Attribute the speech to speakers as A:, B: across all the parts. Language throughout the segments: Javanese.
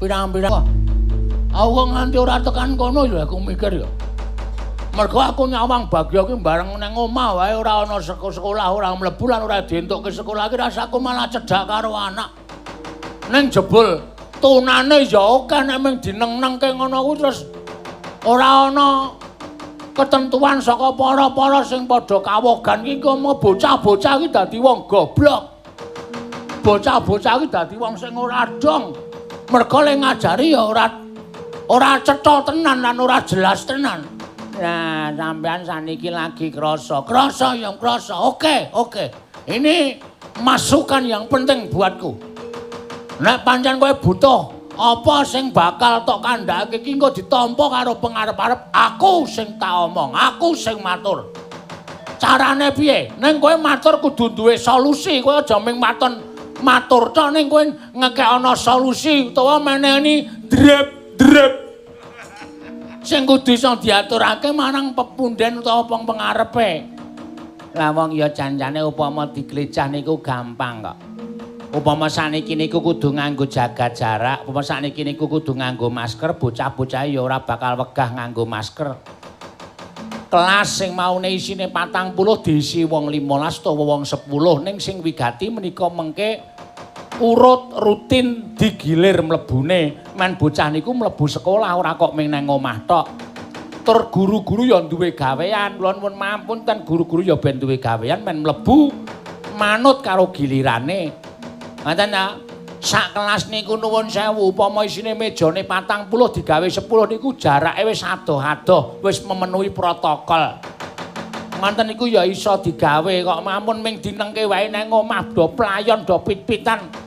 A: Pirang-pirang. Aku kok nganti ora tekan kono ya aku mikir ya. Mergo aku nyawang Bagya ki bareng nang omah wae ora ana sekolah, ora mlebu lan ora dientukke sekolah ki rasaku malah cedhak karo anak. Ning jebul tunane ya akeh nek mung dineng-nengke ngono kuwi terus ora ana ketentuan saka para-para sing padha kawogan ki komo bocah-bocah ki dadi wong goblok. Bocah-bocah ki dadi wong sing ora dong. Mergo le ngajari ya ora cetha tenan lan ora jelas tenan. Nah, sampean saniki lagi krasa. Krasa ya krasa. Oke, oke. Ini masukan yang penting buatku. Nek pancen kowe butuh apa sing bakal tok kandhakake iki engko ditampa karo pengarep-arep, aku sing tak omong, aku sing matur. Carane piye? Ning kowe matur kudu duwe solusi, kowe aja mung maton matur tok ning kowe ngekek ana solusi utawa menehni drep-drep. Sing kudu iso diaturake marang pepunden utawa wong pengarepe. Lah wong ya janjane upama diglecah niku gampang kok. Upama sakniki niku kudu nganggo jaga jarak, upama sakniki niku kudu nganggo masker, bocah-bocah ya ora bakal wegah nganggo masker. Kelas sing maune isine 40 diisi wong 15 utawa wong 10 ning sing wigati menika mengke urut rutin digilir mlebune, men bocah niku mlebu sekolah ora kok mung nang omah tok. Tur guru-guru ya duwe gawean, kula nuwun mapunten guru-guru ya ben duwe gawean men mlebu manut karo gilirane. Ngoten ta? Sak kelas niku nuwun sewu upama isine mejane 40 digawe 10 niku jarake wis adoh-adoh, wis memenuhi protokol. Ngoten niku ya iso digawe kok mamun ming dinengke wae nang omah do playon do pit-pitan.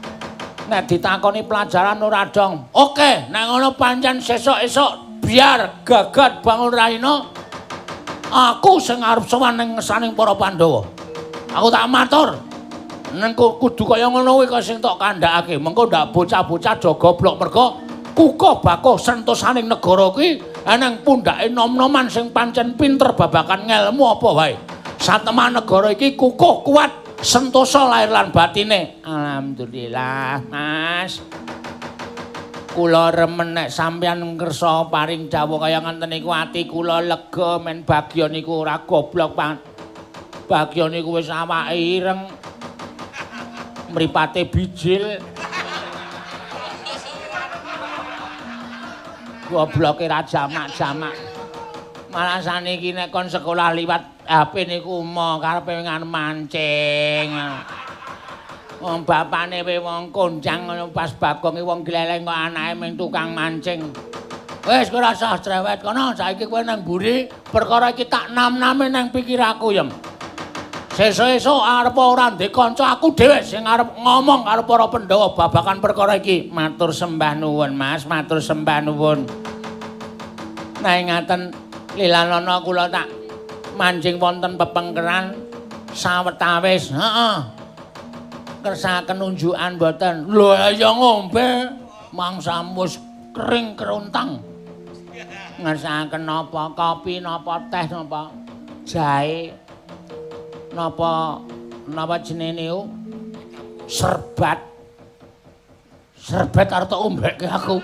A: Nek ditakoni pelajaran ora dong. Oke, nek ngono pancen sesuk-esuk biar gagat bangun raina aku sing arep sowan ning ngesaning para Pandhawa. Aku tak matur. Neng kudu kaya ngono kuwi kaya sing tok kandhakake. Mengko ndak bocah-bocah do goblok mergo kukuh bakuh sentosaning negara kuwi eneng pundhake nom-noman sing pancen pinter babagan ngelmu apa wae. Satemah negara iki kukuh kuat sentosa lahir lan batine. Alhamdulillah, Mas. Kula remen nek sampeyan ngersa paring dawuh kaya ngenten niku ati kula lega men Bagya niku ora goblok, Pak. Bagya niku wis awake ireng. Mripate bijil. Gobloke ra jamak-jamak. Malah saniki nek kon sekolah liwat HP niku umo karepe ngan mancing. Wong bapane we wong konjang ngono pas Bagong iki wong gleleng kok anake mung tukang mancing. Wis kowe ora usah cerewet kono, saiki kowe nang mburi perkara iki tak nam-name nang pikiraku yem. Sesuk-esuk arep ora ndek kanca aku dhewe sing arep ngomong karo para Pandhawa babagan perkara iki. Matur sembah nuwun, Mas, matur sembah nuwun. Nah ngaten lilanana kula tak manjing wonten pepengkeran sawetawis. Heeh. Kersakaken unjukan mboten? Lho ya ngombe mangsamu wis kering keruntang. Ngersakaken napa kopi napa teh napa jahe napa napa jenenge niku serbat. Serbat arep tok ombeke aku.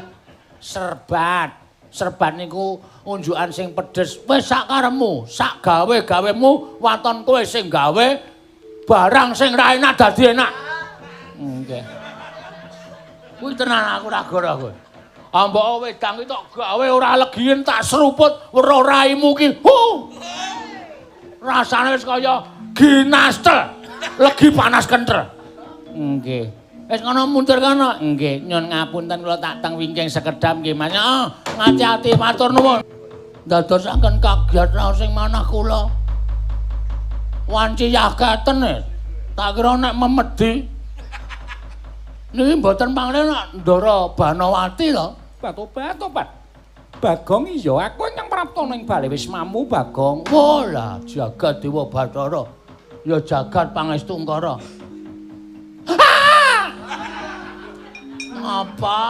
A: Serbat. Serbat niku unjukan sing pedes. Wis sak karepmu, sak gawe-gawemu waton kowe sing gawe barang sing ra enak dadi enak. Nggih. Kuwi tenan aku ra goro kowe. Ambok wedang iki tok gawe ora legiyen tak seruput weruh raimu ki. Huh. Rasane wis kaya ginastel. Legi panas kenthel. Nggih. Wis ngono mundur kono. Nggih, nyun ngapunten kula tak teng wingking sekedhap nggih Mas. Heeh, ngati-ati matur nuwun. Ndadosaken kaget raos sing manah kula. Wanci yaketen e. Tak kira nek memedi. Niki mboten panglen nek Ndara Banawati to. Tobat, tobat. Bagong iya, aku ingkang prapta ning bale wis mamu Bagong. Wah lah, jagat Dewa Bathara. Ya jagat Pangestungkara. Ngapa?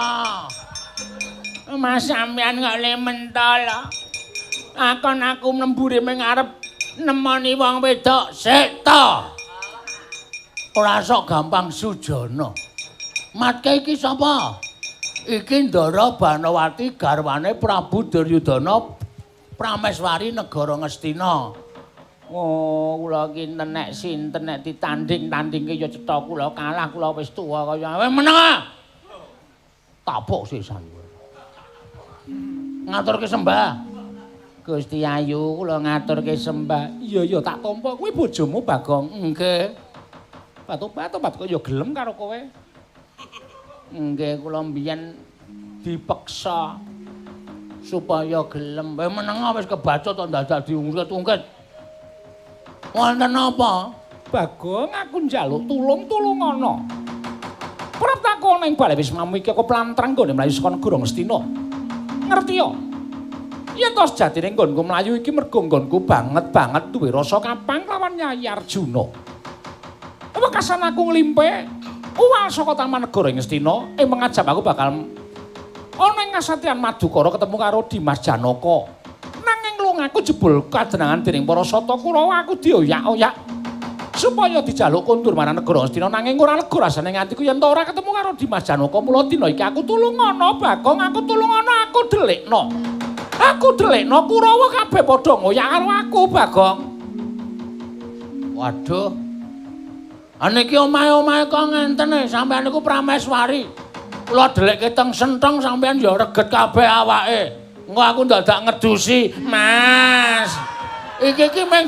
A: Mas sampean kok le mentol. Akon aku mlembure ming arep nemoni wong wedok. Sik to. Ora sok gampang sujana. Matke iki sapa? Iki Ndara Banowati garwane Prabu Duryudana Prameswari negara Ngastina. Oh, kula iki nek sinten nek ditanding-tandingke ya cetha kula kalah, kula wis tuwa kaya meneng ah. Tapuk sisan kowe. Ngaturke sembah. Gusti Ayu, kula ngaturke sembah. Iya ya tak tampa kuwi bojomu Bagong. Nggih. Batu-batu kok ya gelem karo kowe. Nggih, kula mbiyen dipeksa supaya gelem. Wis meneng wis kebacut kok dadak diungkit-ungkit. Wonten napa?
B: Bagong, aku njaluk tulung-tulungana. Prap takon ing bale wismamu iki aku plantrang nggone mlayu saka negara Ngastina. Ngerti ya? Yen to sejatine nggonku mlayu iki mergo nggonku banget-banget duwe rasa kapang lawan Nyai Arjuna. Wekasan aku nglimpe uwal saka taman negara Ngastina, ing mengajap aku bakal ana ing kasatyan Madukara ketemu karo Dimas Janaka. Nanging lungaku jebul kajenengan dening para sata Kurawa aku dioyak-oyak supaya dijaluk kondur marang negara Ngastina, nanging ora lega rasane atiku yen to ora ketemu karo Dimas Janaka. Mula dina iki aku tulungana Bagong, aku tulungana, aku delikno. Aku delikno Kurawa kabeh padha ngoyak karo aku Bagong.
A: Waduh. Niki omahe-omahe kok ngenten e, sampeyan niku Prameswari. Kula delikke teng senteng sampeyan ya reget kabeh awake. Engko aku dadak ngedusi, Mas. Iki iki mung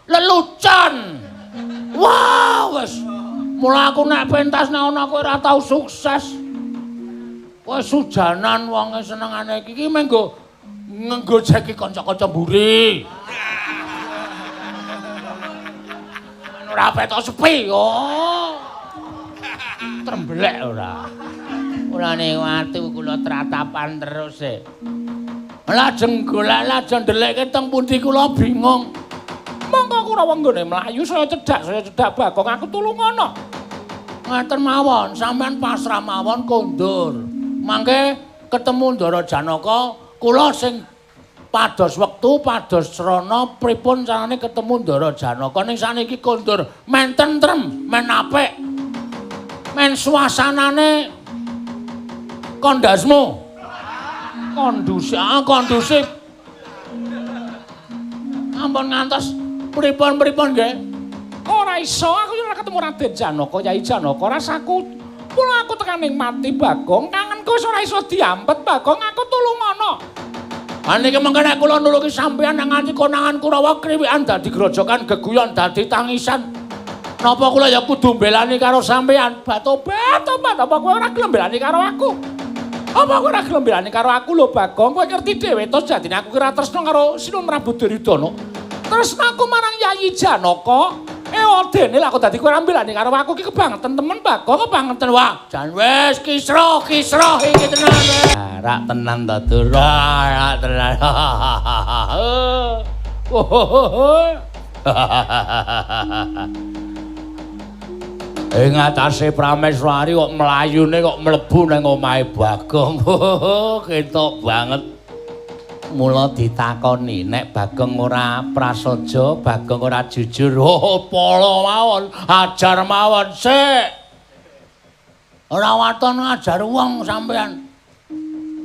A: lelucon. Wah, wis. Mula aku nek pentas nek ana kowe ora tau sukses. Kowe sujanan wonge senengane iki iki mung nggo nggojeki kanca-kanca mburi. Ora petok sepi oh. Trembelek ora. Ora niku ati kula tratapan terus e. Lajeng golek lajeng ndelekke teng pundi kula bingung.
B: Monggo Kurawa nggone mlayu saya cedhak Bagong, aku tulungana.
A: Ngaten mawon, sampean pasrah mawon kondur. Mangke ketemu Ndara Janaka, kula sing pados wektu, pados srana pripun carane ketemu Ndara Janaka. Ning saniki kondur men tentrem, men apik. Men suasanane kondasmu. Kondusif, kondusif. Ampun ngantos pripun-pripun nggih.
B: Ora iso, aku ora ketemu Raden Janaka, Yai Janaka rasaku. Mula aku tekaning mati Bagong, kangenku wis ora iso diampet Bagong, aku tulungana.
A: Ha niki mengke nek kula nulungi sampeyan nang nganti konangan Kurawa kriwikan dadi grojokan geguyon dadi tangisan. Napa kula ya kudu mbelani karo sampeyan?
B: Batobat, apa kowe ora gelem mbelani karo aku? Apa kowe ora gelem mbelani karo aku lho Bagong? Kowe ngerti dhewe to sejatine aku kira tresna karo Sinuwun Prabu Duryudana. Tresna aku marang Yayi Janaka. Ewadene lha aku dadi kowe ora mbelani karo aku iki kebangetan temen Bagong, kebangetan
A: wah. Jan wis kisruh iki tenan. Rak tenan ta Dur. Rak tenan. Ing atase Prameswari kok mlayune kok mlebu nang omahe Bagong. Ketok banget. Mula ditakoni nek Bagong ora prasaja, Bagong ora jujur. Oh, pala mawon, ajar mawon sik. Ora waton ngajar wong sampean.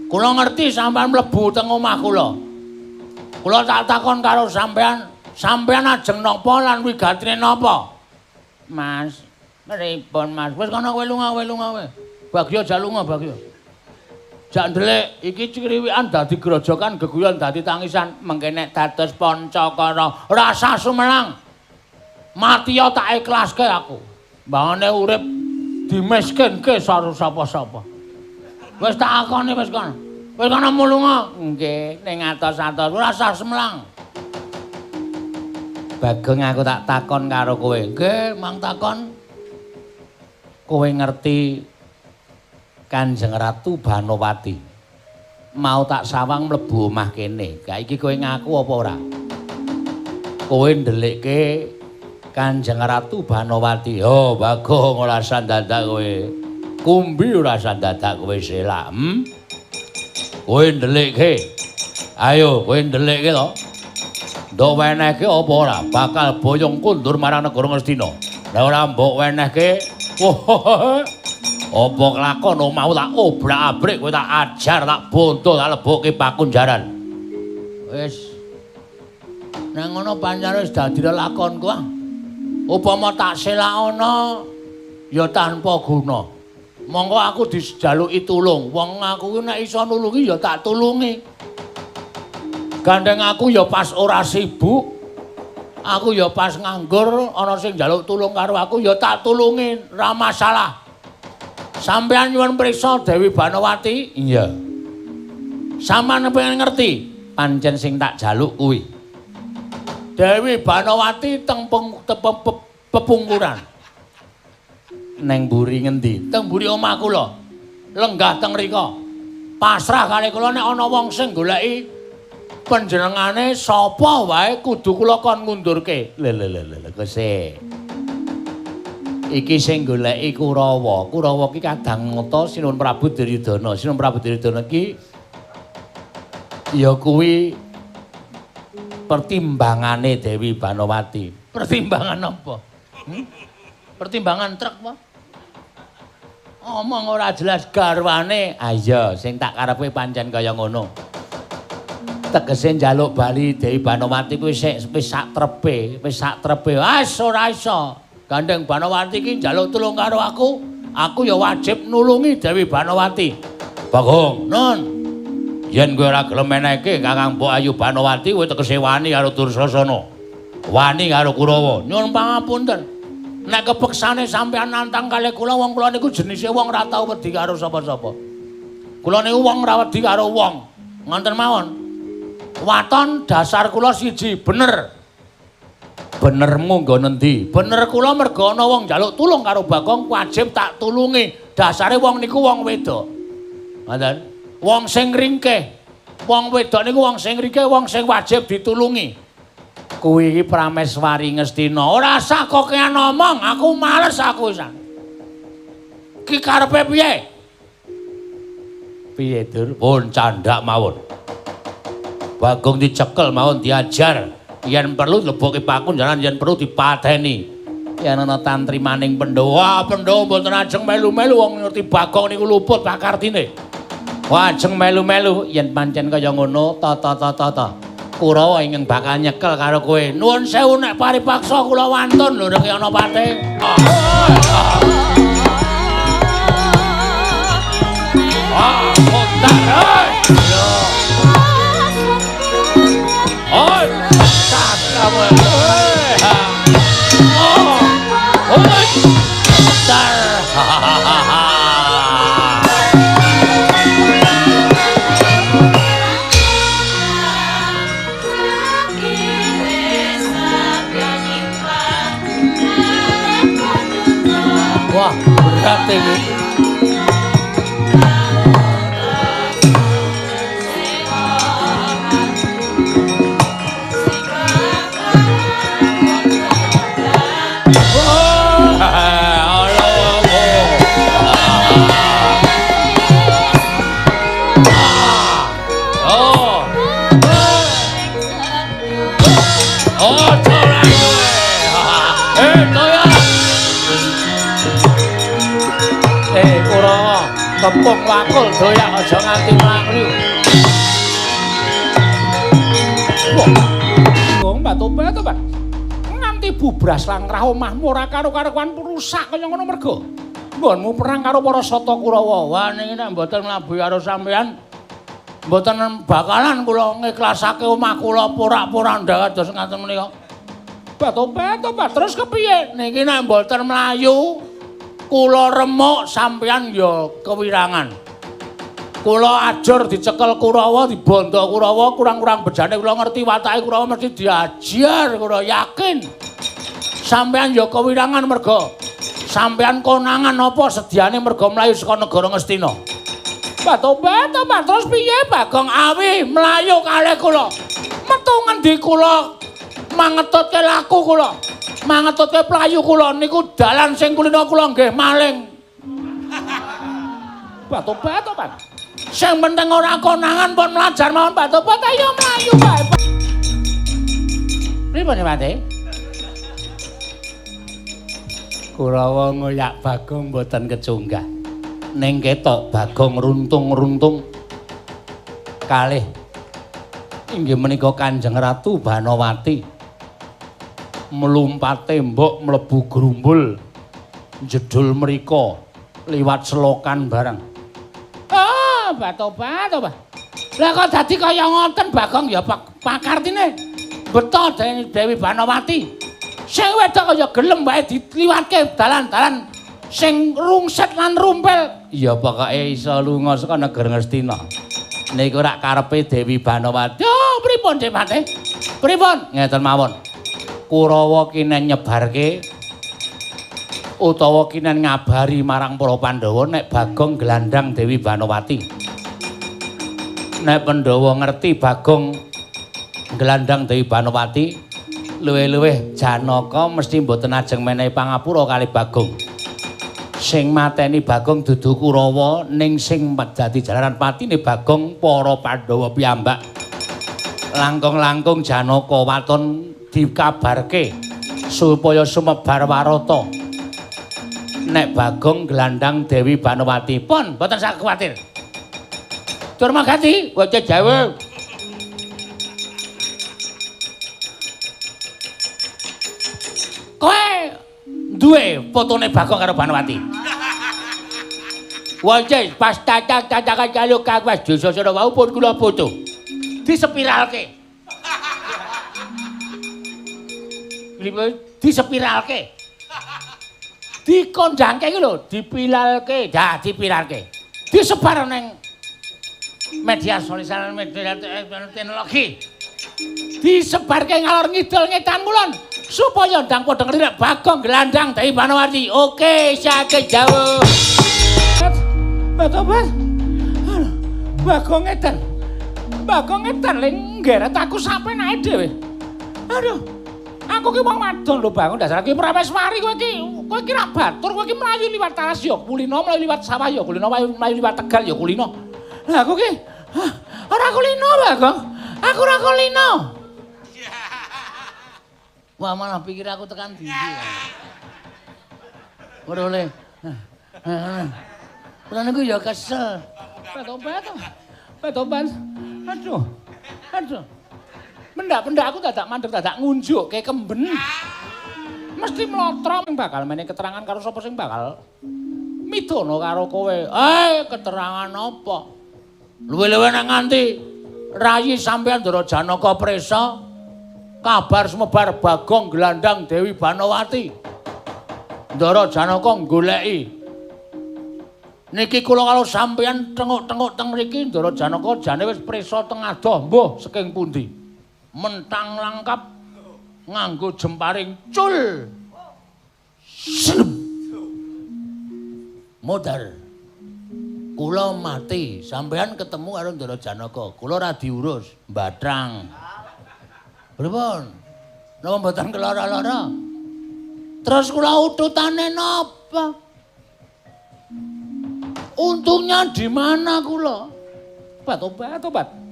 A: Kula ngerti sampean mlebu teng omah kula. Kula tak takon karo sampean, sampean ajeng napa lan wigatine napa? Mas, pripun Mas? Wis kono kowe lunga, kowe lunga kowe. Bagya jak lunga, Bagya. Jak ndelik iki criwikan dadi grojokan geguyon dadi tangisan. Mengke nek dados Pancakara rasa sumelang. Mati ya tak ikhlaske aku. Mbangane urip dimiskinke karo sapa-sapa. Wis tak akoni wis kono. Wis kono mulunga. Nggih, ning atos-atos ora usah semelang. Bageng aku tak takon karo kowe. Nggih, mang takon. Kowe ngerti Kanjeng Ratu Banowati? Mau tak sawang mlebu omah kene. Gak iki kowe ngaku apa ora? Kowe ndelikke Kanjeng Ratu Banowati. Oh, Bagong ora usah dadak kowe. Kumbi ora usah dadak kowe selak. Kowe ndelikke. Ayo kowe ndelikke to. Ndok wenehke apa ora? Bakal boyong kundur marang negara Ngastina. Lah ora mbok wenehke. Apa kelakon omahmu tak obrak-abrik, kowe tak ajar, tak bondo, tak lebokke pakunjaran. Wis. Nang ngono pancen wis dadi lelakonku ah. Upama tak selakana ya tanpa guna. Monggo aku dijaluki tulung. Wong aku ki nek iso nulungi ya tak tulungi. Gandeng aku ya pas ora sibuk. Aku ya pas nganggur ana sing njaluk tulung karo aku ya tak tulungi, ora masalah. Sampeyan nyuwun priksa Dewi Banowati? Iya. Sampeyan pengen ngerti pancen sing tak jaluk kuwi. Dewi Banowati teng pepungkuran. Neng mburi ngendi? Teng mburi omah kula. Lenggah teng rika. Pasrah kali kula nek ana wong sing goleki panjenengane sapa wae kudu kula kon ngundurke. Lho lho lho lho kose. Iki sing goleki Kurawa. Kurawa ki kadang mata Sinuwun Prabu Duryudana. Sinuwun Prabu Duryudana ki ya kuwi pertimbangane Dewi Banowati. Pertimbangan apa? Pertimbangan truk apa? Omong ora jelas garwane. Ah iya, sing tak karepe pancen kaya ngono. Tegese njaluk bali Dewi Banowati kuwi wis sak trepe, wis sak trepe. Ah ora iso. Gandeng Banowati ki njaluk tulung karo aku, aku ya wajib nulungi Dewi Banowati. Bagong, Nun. Yen kowe ora gelem menehke Kakang Mbok Ayu Banowati, kowe tegese wani karo Dursasana. Wani karo Kurawa. Nyuwun pangapunten. Nek kepeksane sampean nantang kalih kula, wong kula niku jenise wong ora tau wedi karo sapa-sapa. Kula niku wong ora wedi karo wong. Ngoten mawon. Waton dasar kula siji, bener. Benermu nggon endi? Bener kula mergo ana wong njaluk tulung karo Bagong, wajib tak tulungi. Dasare wong niku wong wedok. Ngoten. Wong sing ringkih. Wong wedok niku wong sing ringkih, wong sing wajib ditulungi. Kuwi iki Prameswari Ngastina. Ora usah kokean omong, aku males aku wisan. Ki karepe piye? Piye, Dur? Pun candhak mawon. Bagong dicekel mawon diajar. Yen perlu lebokke pakunjaran, yen perlu dipateni. Yen ana tantri maning Pandhawa, Pandhawa mboten ajeng melu-melu wong ngerti Bagong niku luput pakartine. Wah, ajeng melu-melu yen pancen kaya ngono, tata-tata. Kurawa ingkang bakal nyekel karo kowe. Nuwun sewu nek paripaksa kula wantun lho rek ana pate. Ah, kontar. Oi. Wah, berat ini. Tepung wakul doyak aja nganti mlayu.
B: Wong batu Pak. Nganti bubras langkrah omahmu ora karo-karuan rusak kaya ngono mergo nggonmu perang karo para Sata Kurawa.
A: Wah niki nek mboten mlabu karo sampean mboten bakalan kula ngiklasake omah kula porak-poranda kados ngaten menika.
B: Batu Pak terus kepiye?
A: Niki nek mboten mlayu kula remuk sampeyan ya kewirangan. Kula ajur dicekel Kurawa, dibondo Kurawa, kurang-kurang bejane kula ngerti watake Kurawa mesti diajar, kula yakin. Sampeyan ya kewirangan merga sampeyan konangan apa sediane merga mlayu saka negara Ngastina.
B: Batu terus piye
A: Bagong Awi mlayu kalih kula. Metu ngendi kula mangetutke laku kula. Mangetutke playu kula niku dalan sing kulina kula nggih maling.
B: Batu Pak.
A: Sing penting ora konangan pun mlajar mawon Batu ayo mlayu bae. Pripun Pak? Kurawa ngoyak Bagong mboten kecunggah. Ning ketok Bagong runtung-runtung kalih inggih menika Kanjeng Ratu Banowati mlumpat tembok mlebu grumbul jedul mriko liwat selokan bareng. Ah, batobat. Lah kok dadi kaya ngoten Bagong ya pakartine beto Dewi Banowati. Sing wedok kaya gelem wae diliwatke dalan-dalan sing rungset lan rumpel. Ya pokoke iso lunga saka negara Ngastina. Niku rak karepe Dewi Banowati. Oh, pripun Depate? Pripun? Ngeten mawon. Kurawa kinen nyebarke utawa kinen ngabari marang para Pandhawa nek Bagong glandang Dewi Banowati. Nek Pandhawa ngerti Bagong glandang Dewi Banowati, luwih-luwih Janaka mesti mboten ajeng menehi pangapura kali Bagong. Sing mateni Bagong dudu Kurawa, ning sing dadi jalaran patine Bagong para Pandhawa piyambak. Langkung-langkung Janaka waton dikabarke supaya sumebar warata nek Bagong glandang Dewi Banowati. Pun mboten sak kuwatir. Durmagati wajah Jawa. Kowe duwe fotone Bagong karo Banowati. Wajah pas tacak-tacakan karo kawas desa wau pun kula foto. Disepiralke. Disepiralke. Dikondangke iki lho, dipilalke, dah dipilalke. Disebar ning media sosial, media teknologi. Disebarke ngalor ngidul ngetan kulon supaya ndang padha ngerti nek Bagong glandang Dewi Banowati. Oke, saged jauh. Batobat. Bagong edan. Bagong edan le nggeret aku sampe nae dhewe. Aduh. Aku ki wong wadon lho Bagong, dasar ki Prameswari kowe iki. Kowe iki ra batur, kowe iki mlayu liwat talas ya kulino, mlayu liwat sawah ya kulino, mlayu liwat Tegal ya kulino. Lah aku ki ora kulino Bagong. Aku ora kulino. Wah, malah pikir aku tekan ndi. Ora oleh. Kula niku ya kesel. Batobat. Batobat. Aduh. Aduh. Mendak-mendak aku dadak mandek dadak ngunjukke kemben. Mesti mlotro bakal menehi keterangan karo sapa sing bakal midana karo kowe. Eh, keterangan apa? Luwih-luwih nang nganti rayi sampeyan Ndara Janaka presa kabar sumebar Bagong glandang Dewi Banowati. Ndara Janaka goleki. Niki kula karo sampeyan tenguk-tenguk teng mriki Ndara Janaka jane wis presa teng adoh mbuh saking pundi. Mentang langkap nganggo jemparing cul. Slep. Modar. Kula mati, sampeyan ketemu karo Ndara Janaka. Kula ora diurus, mbatrang. Pripun? Napa mboten kelara-lara? Terus kula ututane napa? Untungnya di mana kula? Batobat.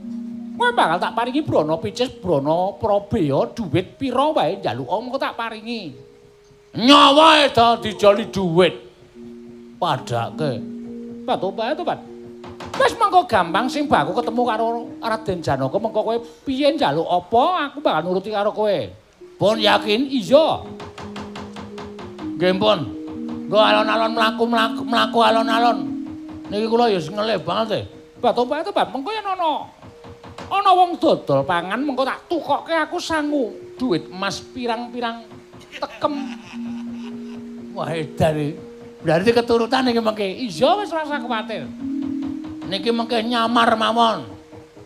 A: Kowe bakal tak paringi brana picis, brana prabeya, dhuwit pira wae njaluk mengko tak paringi. Nyawa e dijoli dhuwit. Padake. Batobat. Wis mengko gampang sing baku ketemu karo Raden Janaka mengko kowe piye njaluk apa aku bakal nuruti karo kowe. Pun yakin? Iya. Nggih pun. Nggo alon-alon mlaku-mlaku alon-alon. Niki kula ya ngelih banget e. Batobat mengko yen ana wong dodol pangan mengko tak tukokke aku sangu dhuwit emas pirang-pirang tekem. Wah edan iki. Berarti keturutan iki mengke. Iya wis rasa kuwatir. Niki mengke nyamar mawon.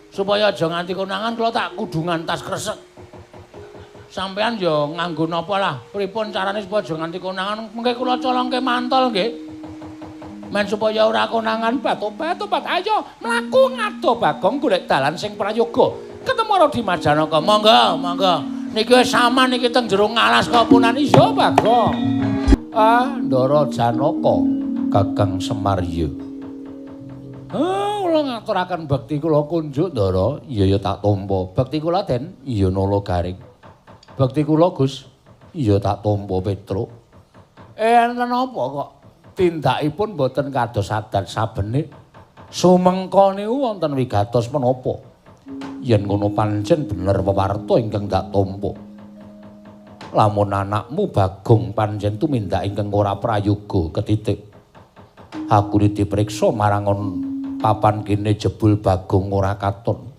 A: Supaya aja nganti konangan kula tak kudungan tas kresek. Sampeyan ya nganggo napa lah. Pripun carane supaya aja nganti konangan mengke kula colongke mantol nggih. Men supaya ora konangan batobat ayo mlaku ngado Bagong golek dalan sing prayoga. Ketemu karo Dimas Janaka. Monggo, monggo. Niki wis saman niki teng jero ngalas kapunan. Iya Bagong. Ah, Ndara Janaka Kakang Semarya. Ah, kula ngaturaken bekti kula kunjuk Ndara. Iya ya tak tampa. Bekti kula Den, iya Nala Garing. Bekti kula Gus, iya tak tampa Petruk. Enten apa kok Tindakipun boten kados adat sabene. Sumengka niku wonten wigatos menapa? Yen ngono pancen bener wewarta ingkang dak tampa. Lamun anakmu Bagong pancen tumindak ingkang ora prayoga ketitik. Aku dipriksa marang papan kene jebul Bagong ora katon.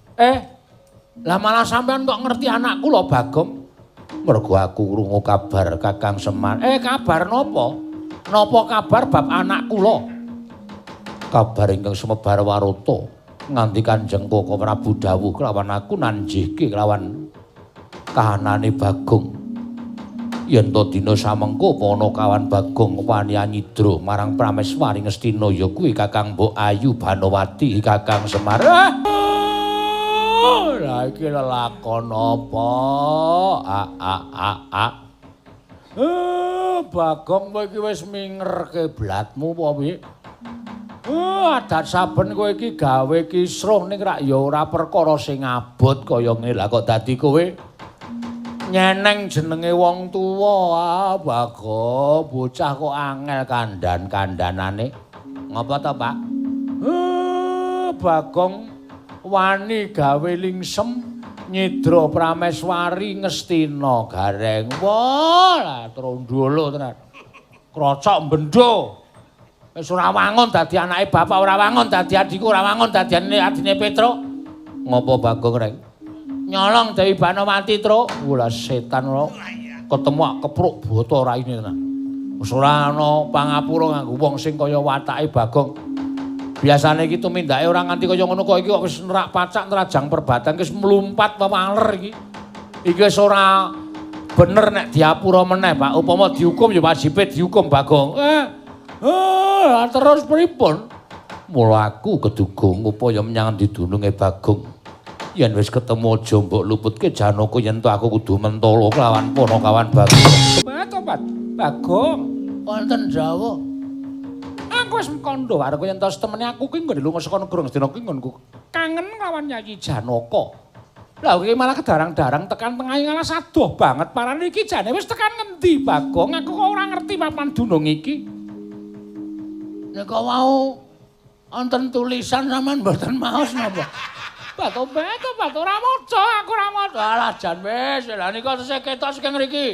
A: Lah malah sampean kok ngerti anakku lho Bagong? Mergo aku krungu kabar Kakang Semar. Kabar napa? Napa kabar bab anakku lho? Kabar ingkang sumebar warata nganti Kanjeng Koko Prabu dawuh kelawan aku nanjihke kelawan kahanane Bagong. Yen to dina samengko ana kawan Bagong wani anyidra marang Prameswari Ngastina ya kuwi Kakang Mbok Ayu Banowati Kakang Semar. Lah iki lelakon apa? Bagong kowe iki wis mingerke blatmu apa piye? Adat saben kowe iki gawe kisruh ning rak ya ora perkara sing abot kaya ngene. Lah kok dadi kowe nyeneng jenenge wong tuwa. Bagong, bocah kok angel kandhan-kandhanane. Ngapa to, Pak? Bagong wani gawe lingsem nyidra Prameswari Ngastina gareng. Wah, lah trondolo tenan. Krocok bendo. Wis ora wangun dadi anake bapak, ora wangun dadi adhiku, ora wangun dadi adine Petruk. Ngopo Bagong reng? Nyolong Dewi Banowati, Truk. Wah, setan lho. Ketemu kepruk boto raine tenan. Wis ora ana pangapura nganggo wong sing kaya watake Bagong. Biasane iki tumindake ora nganti kaya ngono kok iki kok wis nerak pacak nerajang perbatan wis mlumpat waler iki. Iki wis ora bener nek diapura meneh, Pak. Upama dihukum ya wajibe dihukum Bagong. Terus pripun? Mula aku keduga ngupaya menyang didununge Bagong. Yen wis ketemu aja mbok luputke Janaka yen to aku kudu mentolo kelawan panakawan Bagong.
B: Tobat, Bagong.
A: Wonten dawuh.
B: Aku wis kandha arep yen to temene aku ki nggone lunga saka negara Ngastina ki nggonku kangen lawan Yayi Janaka. Lah iki malah kedarang-darang tekan tengah ngalas adoh banget parane iki jane wis tekan ngendi Bagong? Aku kok ora ngerti papan dunung iki.
A: Nika wau wonten tulisan sampean mboten maos napa?
B: Bato-bato ora maca, aku ora maca.
A: Alah jan wis, lha nika tesih ketok saking ngriki.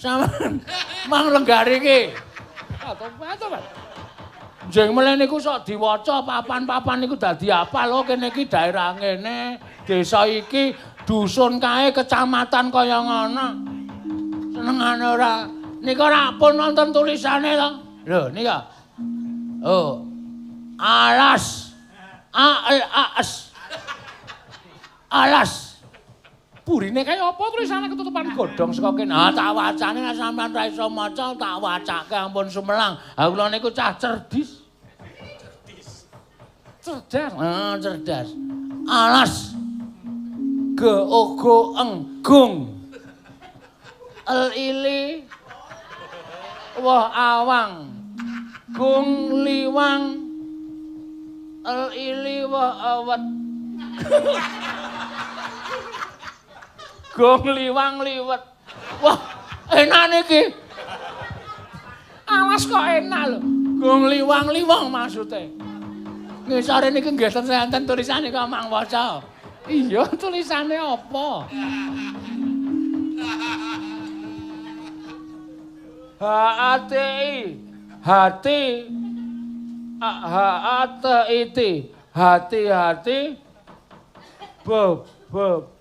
A: Sampeyan mang lenggar iki.
B: Bato-bato.
A: Jeng meleh niku sok diwaca papan-papan niku dadi apal lho kene iki daerah ngene, desa iki, dusun kae, kecamatan kaya ngono. Senengane ora. Nika ora pun wonten tulisane to. Lho nika. Oh. Alas. A L A S. Alas.
B: Burine kaya apa tulisane ketutupan godhong saka kene.
A: Ah tak wacane nek sampean ra iso maca tak wacake ampun sumelang. Ha kula niku cah cerdis.
B: Cerdis. Cerdas.
A: Ah cerdas. Alas. G O G eng gung. L ili. Wah awang. Gung liwang. L ili wah awet. Gong liwang liwet. Wah, enak niki.
B: Awas kok enak lho.
A: Gong liwang liwang maksude. Ngisore niki nggih enten tulisane kok mang waca.
B: Iya, tulisane apa? H A T I H T H A T I T H T H T B B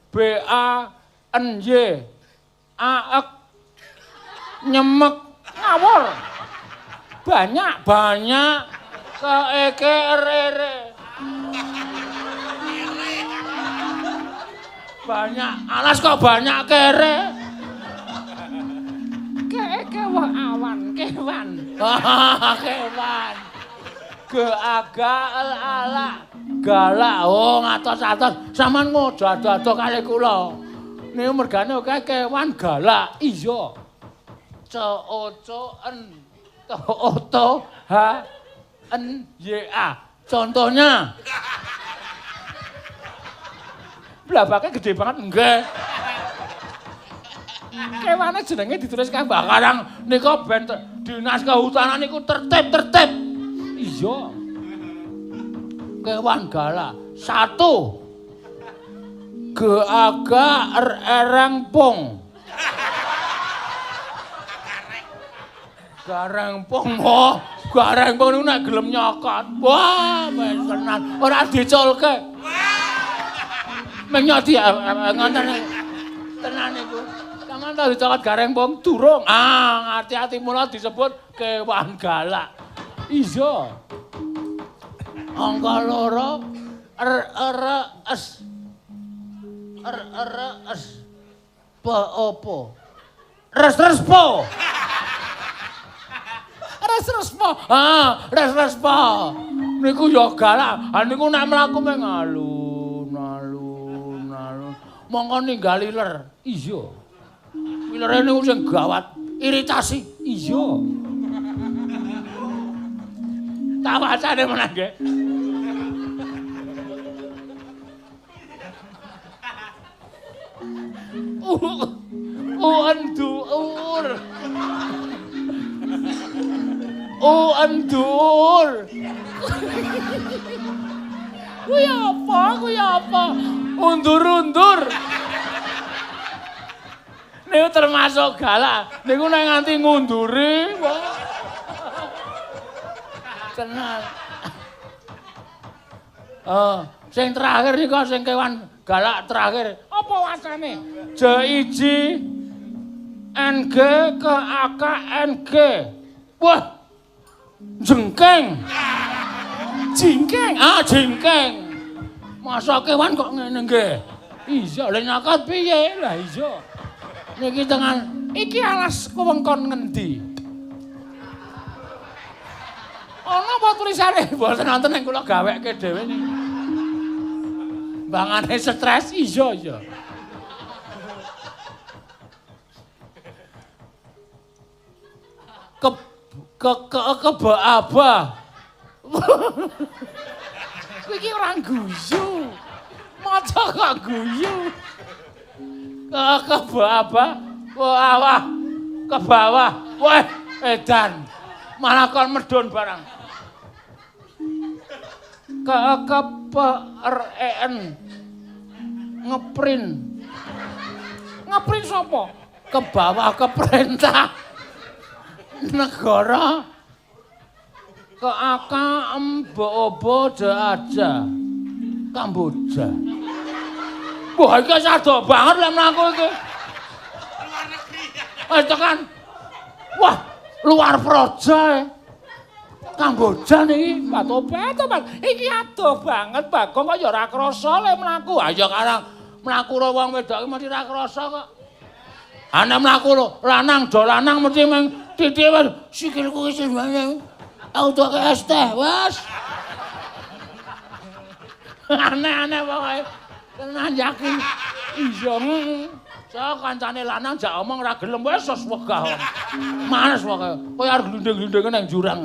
B: B A N Y A Ek nyemek ngawur banyak banyak K E K R R
A: banyak alas kok banyak kere
B: ke ke wah awan kewan
A: kewan G A G L A L galak oh ngatos-atos sampean ngojo ado-ado kali kula. Niku mergane akeh kewan galak.
B: Iya.
A: C O C N T O T H N Y A. Contohnya.
B: Blabake gede banget
A: nggih.
B: Kewane jenenge ditulis
A: kabeh karang nika ben Dinas Kehutanan niku tertib-tertib.
B: Iya.
A: Kewan galak. 1. G A G R ereng pong. Gareng pong, wah, gareng pong niku nek gelem nyokot. Wah, wis tenan, ora diculke. Menyoti ngoten tenan niku. Sampeyan tau dicokot gareng pong durung. Ah, ati-ati mula disebut kewan galak.
B: Iya.
A: Angka 2 R R S. R R S. P opo? Res res po. Res-res po. Ah, res-res po. Niku ya galak. Ha niku nek mlaku meng alun alun alun. Mongko ninggal iler.
B: Iya.
A: Ilere niku sing gawat, iritasi.
B: Iya.
A: Tak wacane meneh nggih. Uendur. Uendur. Kuwi apa? Kuwi apa? Undur-undur. Niku termasuk galak. Niku nek nganti ngunduri, wah. Tenan. Oh, sing terakhir niku sing kewan galak terakhir.
B: Apa wacane?
A: J I J N G K A K N G. Wah. Jengkeng.
B: Jingkeng.
A: Ah, jingkeng. Masa kewan kok ngene nggih? Iya, lha nyokot piye?
B: Lah iya.
A: Niki tengan
B: iki alas wewengkon ngendi?
A: Ana apa tulisane? Mboten wonten ing kula gawekke dhewe niki. Bangane stres.
B: Iya, iya.
A: Ke ke ke ke aba. Kowe iki ora guyu. Maca kok guyu. Ke ke aba, wah, ke bawah. Wah, edan. Malah kon medhun barang. Ke ke P R E N. Ngeprin.
B: Ngeprin sapa?
A: Ke bawah ke perintah negara. Ke A K M B O B D A J. Kamboja. Wah, iki sado banget lek mlaku iki.
C: Luar negeri.
A: Wis tekan. Wah, luar proja. Kamboja niki.
B: Tobat, tobat. Iki adoh banget Bagong kok ya ora krasa lek mlaku.
A: Ha ya karang mlaku ro wong wedok iki mesti ora krasa kok. Ana mlaku lho, lanang do lanang mesti meng titik wis sikilku iki sing aku tuake es teh, wes. Aneh-aneh pokoke. Tenan yakin. Iya. So kancane lanang jak omong ora gelem wis wis wegah. Males pokoke. Kowe arep glinding-glindinge nang jurang.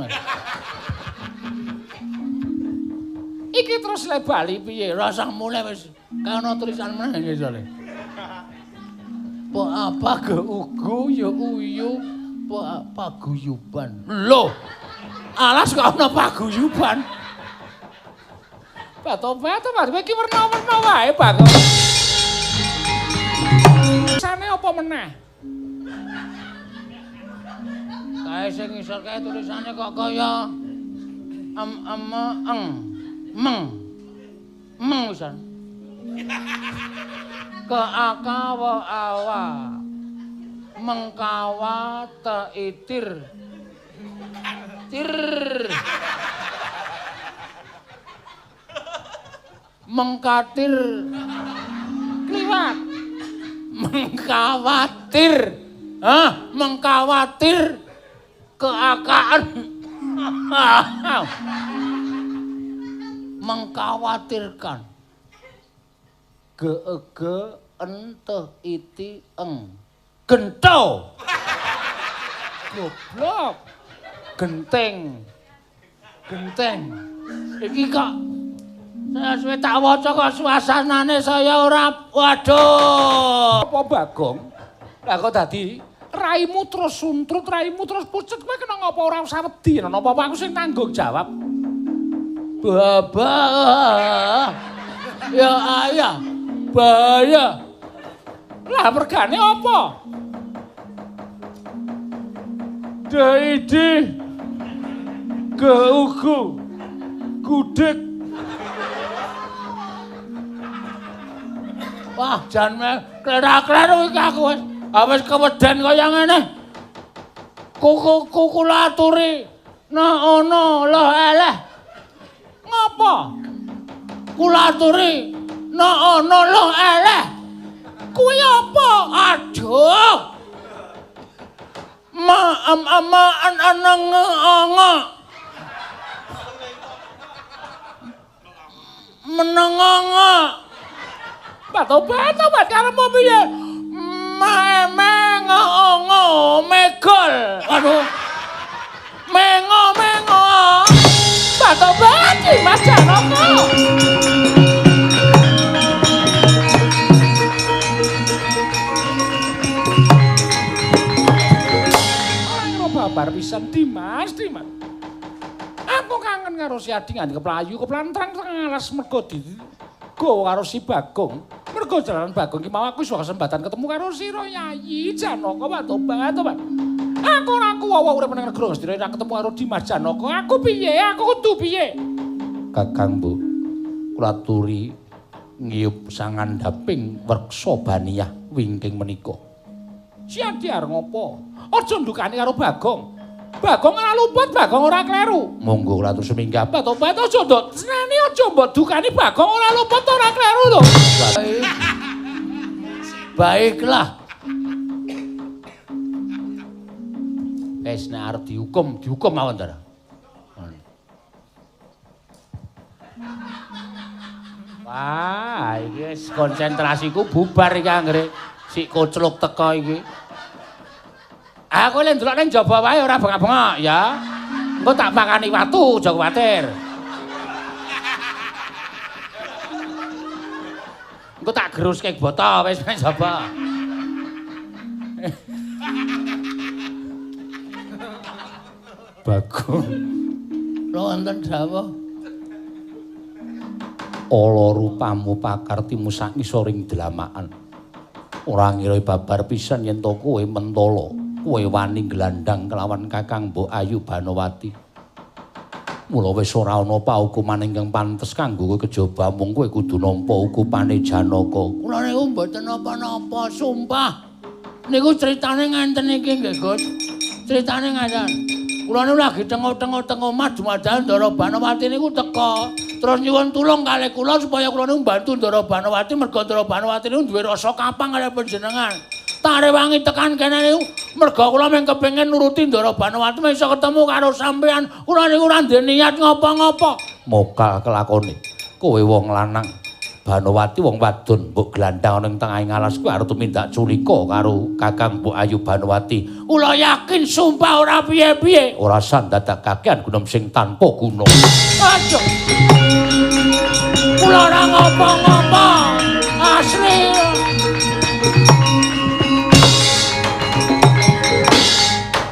B: Iki terus le bali
A: piye? Rasah mulih wis. Kae ana tulisan meneh ngisore. Po apa ge ugu ya uyu po paguyuban. Lho. Alas kok ana paguyuban.
B: Batobat, tobat, iki werna-werna wae, Bagong. Tulisane apa meneh?
A: Kae sing ngisor kae tulisane kok kaya em em eng meng. Meng pisan. Ke a ka wa awa. Mengkawa te itir. Tir. Mengkatir
B: kliwat.
A: Mengkawatir. Hah, mengkawatir keakaan. Mengkhawatirkan. G e g n t i t eng. Gento.
B: Goblok.
A: Genteng. Genteng. Iki kok saya suwe tak waca kok suasanane saya ora waduh.
B: Apa Bagong? Lah kok dadi Raimu terus suntrut, raimu terus pucet, kowe kena ngapa ora usah wedi, ana apa-apa aku sing tanggung jawab.
A: Babah. Ya ayah, bahaya.
B: Lah mergane apa?
A: Deidi geugu gudeg. Wah, jan klerak-kleru iki aku wis. Wis keweden kaya ngene. Kuku kula aturi nah ana loh eleh.
B: Ngapa?
A: Kula aturi nah ana loh eleh.
B: Kuwi apa?
A: Aduh. Ma am ama an anang anga. Menenganga.
B: Batobat karepmu piye?
A: Mengo megol. Aduh. Mengo mengo.
B: Batobat Mas Janaka. Ora babar pisan Dimas, Dimas. Aku kangen karo si Adi nganti keplayu keplantrang tengah alas mergo di gowo karo si Bagong. Mergo jalanan Bagong ki mau aku iso kesempatan ketemu karo sira Yayi Janaka watobat tobat. Aku ora kuwawa urip nang negara Ngastina ora ketemu karo Dimas Janaka. Aku piye? Aku kudu piye?
A: Kakang Bu, kula aturi ngiyup sangandhaping wreksa baniyah wingking menika.
B: Si Adi arep ngopo? Aja ndukani karo Bagong. Bagong ora luput, Bagong ora kleru.
A: Monggo kula atur seminggah.
B: Tobat aja ndok seneni aja mbok dukani Bagong ora luput ora kleru lho.
A: Baiklah. Wis nek arep dihukum, dihukum mawon ta. Wah, iki wis konsentrasiku bubar iki anggere si kocluk teko iki. Aku lek ndelok ning jaba wae ora bengak-bengok ya. Engko tak pakani watu, aja kuwatir. Engko tak geruske boto wis ning jaba. Bagong. Lho wonten dawuh. Ala rupamu pakartimu sak ngisoring dlamakan. Ora ngira babar pisan yen to kowe mentala. Kowe wani glandang kelawan Kakang Mbok Ayu Banowati. Mula wis ora ana paukuman ingkang pantes kanggo kowe kejaba mung kowe kudu nampa hukumane Janaka. Kula niku mboten napa-napa, sumpah. Niku critane ngenten iki nggih, Gus. Critane ngaten. Kula niku lagi tengok-tengok teng omah dumadakan Ndara Banowati niku teka. Terus nyuwun tulung kalih kula supaya kula niku mbantu Ndara Banowati merga Ndara Banowati niku duwe rasa kapang kalih panjenengan. Tak rewangi tekan kene niku merga kula mung kepengin nuruti Ndara Banowati iso ketemu karo sampean. Kula niku ora ndek niat ngopo-ngopo. Mokal kelakone. Kowe wong lanang, Banowati wong wadon mbok glandang ning tengahing alas kuwi arep tumindak culika karo Kakang Mbok Ayu Banowati. Kula yakin sumpah ora piye-piye. Ora sandadak kakean gunung sing tanpa guna. Aduh. Kula ora ngopo-ngopo. Asli.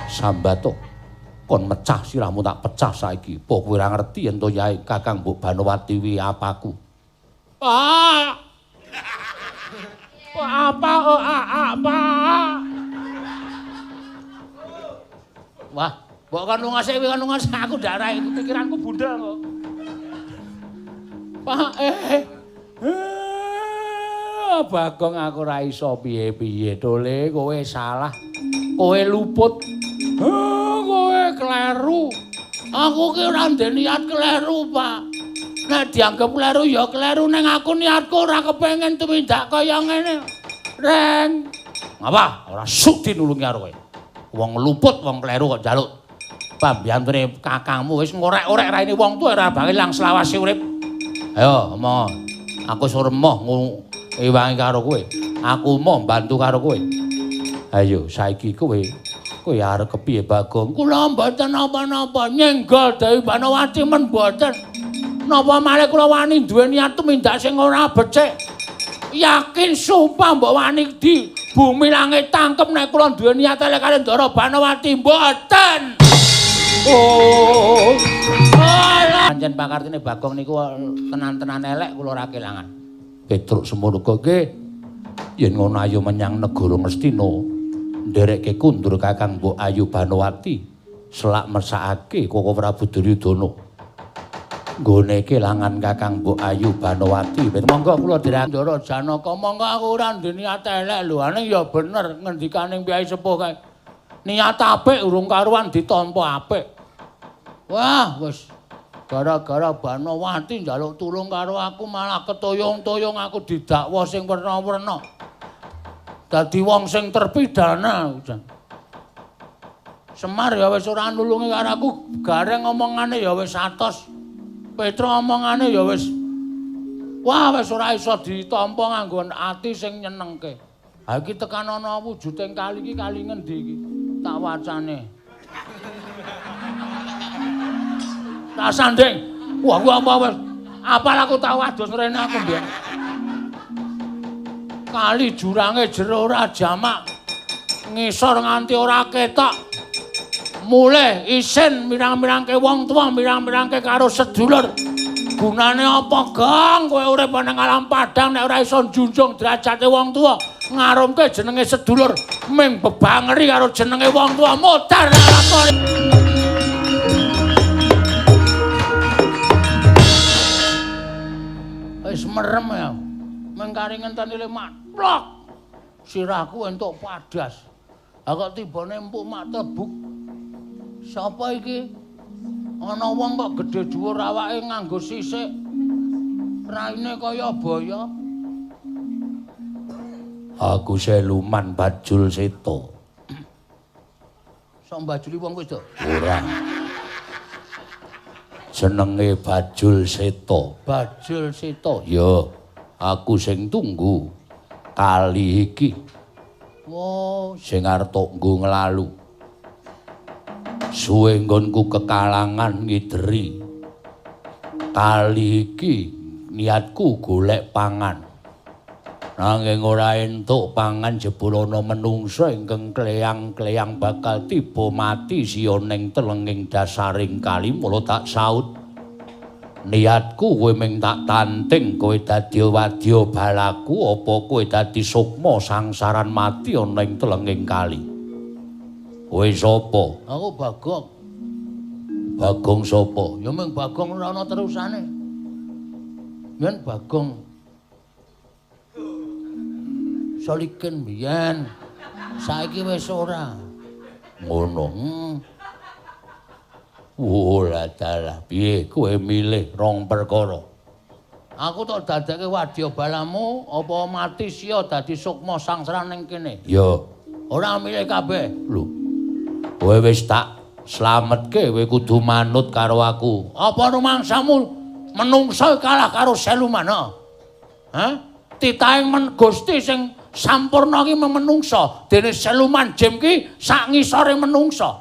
A: Sambato kon mecah sirahmu tak pecah saiki. Apa kowe ora ngerti yen to Yai Kakang Mbok Banowati wi apaku? Pak.
B: Pak apa oh a Pak.
A: Wah, mbok kon lunga sik kon lunga sik aku ndak ora pikiranku bundel kok.
B: Pak Bagong aku ora iso piye-piye tole kowe salah. Kowe luput. Kowe kleru.
A: Aku ki ora ndek niat kleru, Pak. Nek dianggep kleru ya kleru ning aku niatku ora kepengin tumindak kaya ngene. Reng. Ngapa? Ora sudi nulungi karo kowe. Wong luput, wong kleru kok njaluk pambiyantune kakangmu wis ngorek-orek raine wong tuwa ora bakal ilang selawase urip. Ayo, omong. Aku wis remoh ngewangi karo kowe. Aku mau mbantu karo kowe. Ayo, saiki kowe kowe arep kepiye Bagong? Kula mboten napa-napa nyenggol Dewi Banowati men mboten. Napa malih kula wani duwe niat tumindak sing ora becik. Yakin sumpah mbok wani di Bumi langit tangkep nek kula duwe niat elek karo Ndara Banowati mboten. Oh. Pancen pakartine Bagong niku tenan-tenan elek kula ora kelangan. Petruk semono nggih. Yen ngono ayo menyang negara Ngastina. Nderekke kundur Kakang Mbok Ayu Banowati selak mersakake Koko Prabu Duryudana. Nggone kelangan Kakang Mbok Ayu Banowati. Monggo kula dherek Ndara Janaka, monggo aku ora ndek niat elek lho. Ane ya bener ngendikane Kyai Sepuh kae. Niat apik urung karuan ditampa apik. Wah, wis gara-gara Banowati njaluk tulung karo aku malah ketoyong-toyong aku didakwa sing werna-werna. Dadi wong sing terpidana. Semar ya wis ora nulungi karo aku, Gareng omongane ya wis atos. Petra omongane ya wis wah wis ora iso ditampa nganggo ati sing nyenengke. Ha iki tekan ana wujuding kali iki kali ngendi iki? Tak wacane. Tak sanding. Wah, apa wis apal aku tau adus rene aku mbiyen. Kali jurange jero ora jamak. Ngisor nganti ora ketok. Mulih isin mirang-mirangke wong tuwa, mirang-mirangke karo sedulur. Gunane apa, Gong? Kowe urip nang alam padang nek ora iso njunjung derajate wong tuwa, ngarumke jenenge sedulur, ming bebangeri karo jenenge wong tuwa modar lakone. Wis merem ya. Mengkari ngenteni le matlok. Sirahku entuk padas. Ha kok tibane empuk mak tebuk. Sapa iki? Ana wong kok gedhe dhuwur awake nganggo sisik. Raine kaya baya. Aku Siluman Bajul Seta. Sok mbajuli wong wedok? Ora. Jenenge Bajul Seta. Bajul Seta. Ya, aku sing tunggu kali iki. Oh, sing arep tok nggo nglalu. Suwe nggonku kekalangan ngideri. Kali iki niatku golek pangan. Nanging ora entuk pangan jebul ana menungsa ingkang kleyang-kleyang bakal tiba mati siya ning telenging dasaring kali mula tak saut. Niatku kowe ming tak tanting kowe dadi wadya balaku apa kowe dadi sukma sangsaran mati ana ing telenging kali. Kowe sapa? Aku Bagong. Bagong sapa? Ya ming Bagong ora ana terusane. Yen Bagong Solikin biyen. Saiki wis ora. Ngono. Ora dalah piye kowe milih rong perkara. Aku tok dadekke wadya balamu apa mati siya dadi sukma sangsara ning kene. Ya. Ora milih kabeh. Lho. Kowe wis tak slametke kowe kudu manut karo aku. Apa rumangsamu menungsa kalah karo Siluman? Hah? Titahing men Gusti sing sampurna ki menungsa, dene Siluman Jim ki sak ngisore menungsa.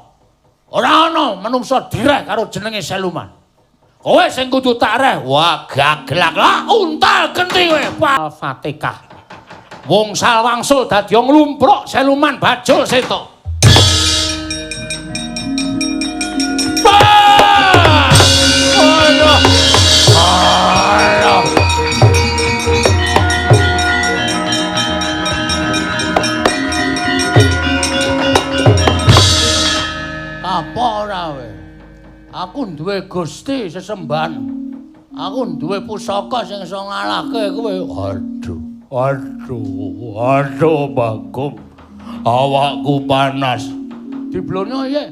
A: Ora ana menungsa direh karo jenenge Siluman. Kowe sing kudu tak reh. Wah, gaglak lah untal genti kowe. Al-Fatihah. Wungsal wangsul dadi nglumpruk Siluman Bajul Seta. Aduh. Aduh. Apa ora kowe? Aku duwe Gusti sesembahan. Aku duwe pusaka sing iso ngalahke kowe. Aduh, aduh, aduh Bagong. Awakku panas. Diblonyo piye?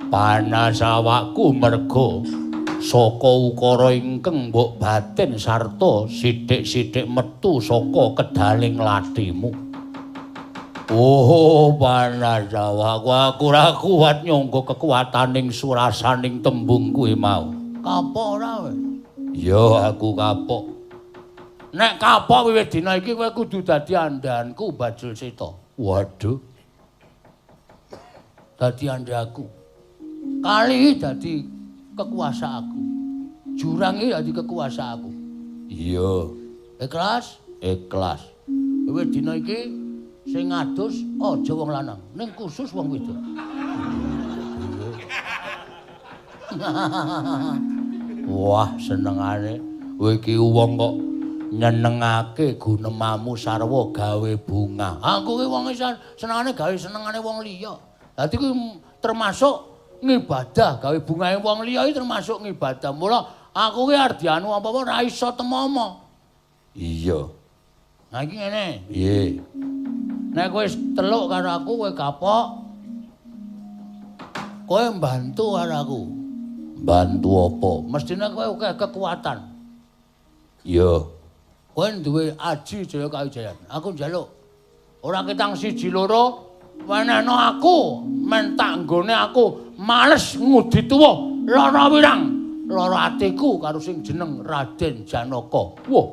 A: Panas awakku mergo saka ukara ingkang mbok batin sarta sithik-sithik metu saka kedaling lathimu. Oh, panas awakku, aku ora kuat nyangga kekuataning surasaning tembung kuwi mau. Kapok ora kowe? Ya, aku kapok. Nek kapok wiwit dina iki kowe kudu dadi andhanku Bajul Seta. Waduh. Dadi andhaku. Kali dadi kekuasaanku. Jurang iki dadi kekuasaanku. Iya. Ikhlas? Ikhlas. Kowe dina iki sing ngadus aja wong lanang, ning khusus wong wedok. Wah, senengane kowe iki wong kok nyenengake gunemamu sarwa gawe bunga. Aku ki wong senengane gawe senengane wong liya. Dadi kuwi termasuk ngibadah, gawe bungahe wong liya iki termasuk ngibadah. Mula aku ki arep dianu apa-apa ora iso temomo.
D: Iya.
A: Nah iki ngene.
D: Piye?
A: Nek kowe teluk karo aku kowe kapok. Kowe mbantu karo aku.
D: Mbantu apa?
A: Mestine kowe akeh kekuatan.
D: Iya.
A: Kowe duwe aji Jaya Kawijayan. Aku njaluk ora ketang siji loro wenehno aku men tak nggone aku males ngudi tuwa lara wirang lara atiku karo sing jeneng Raden Janaka. Wah.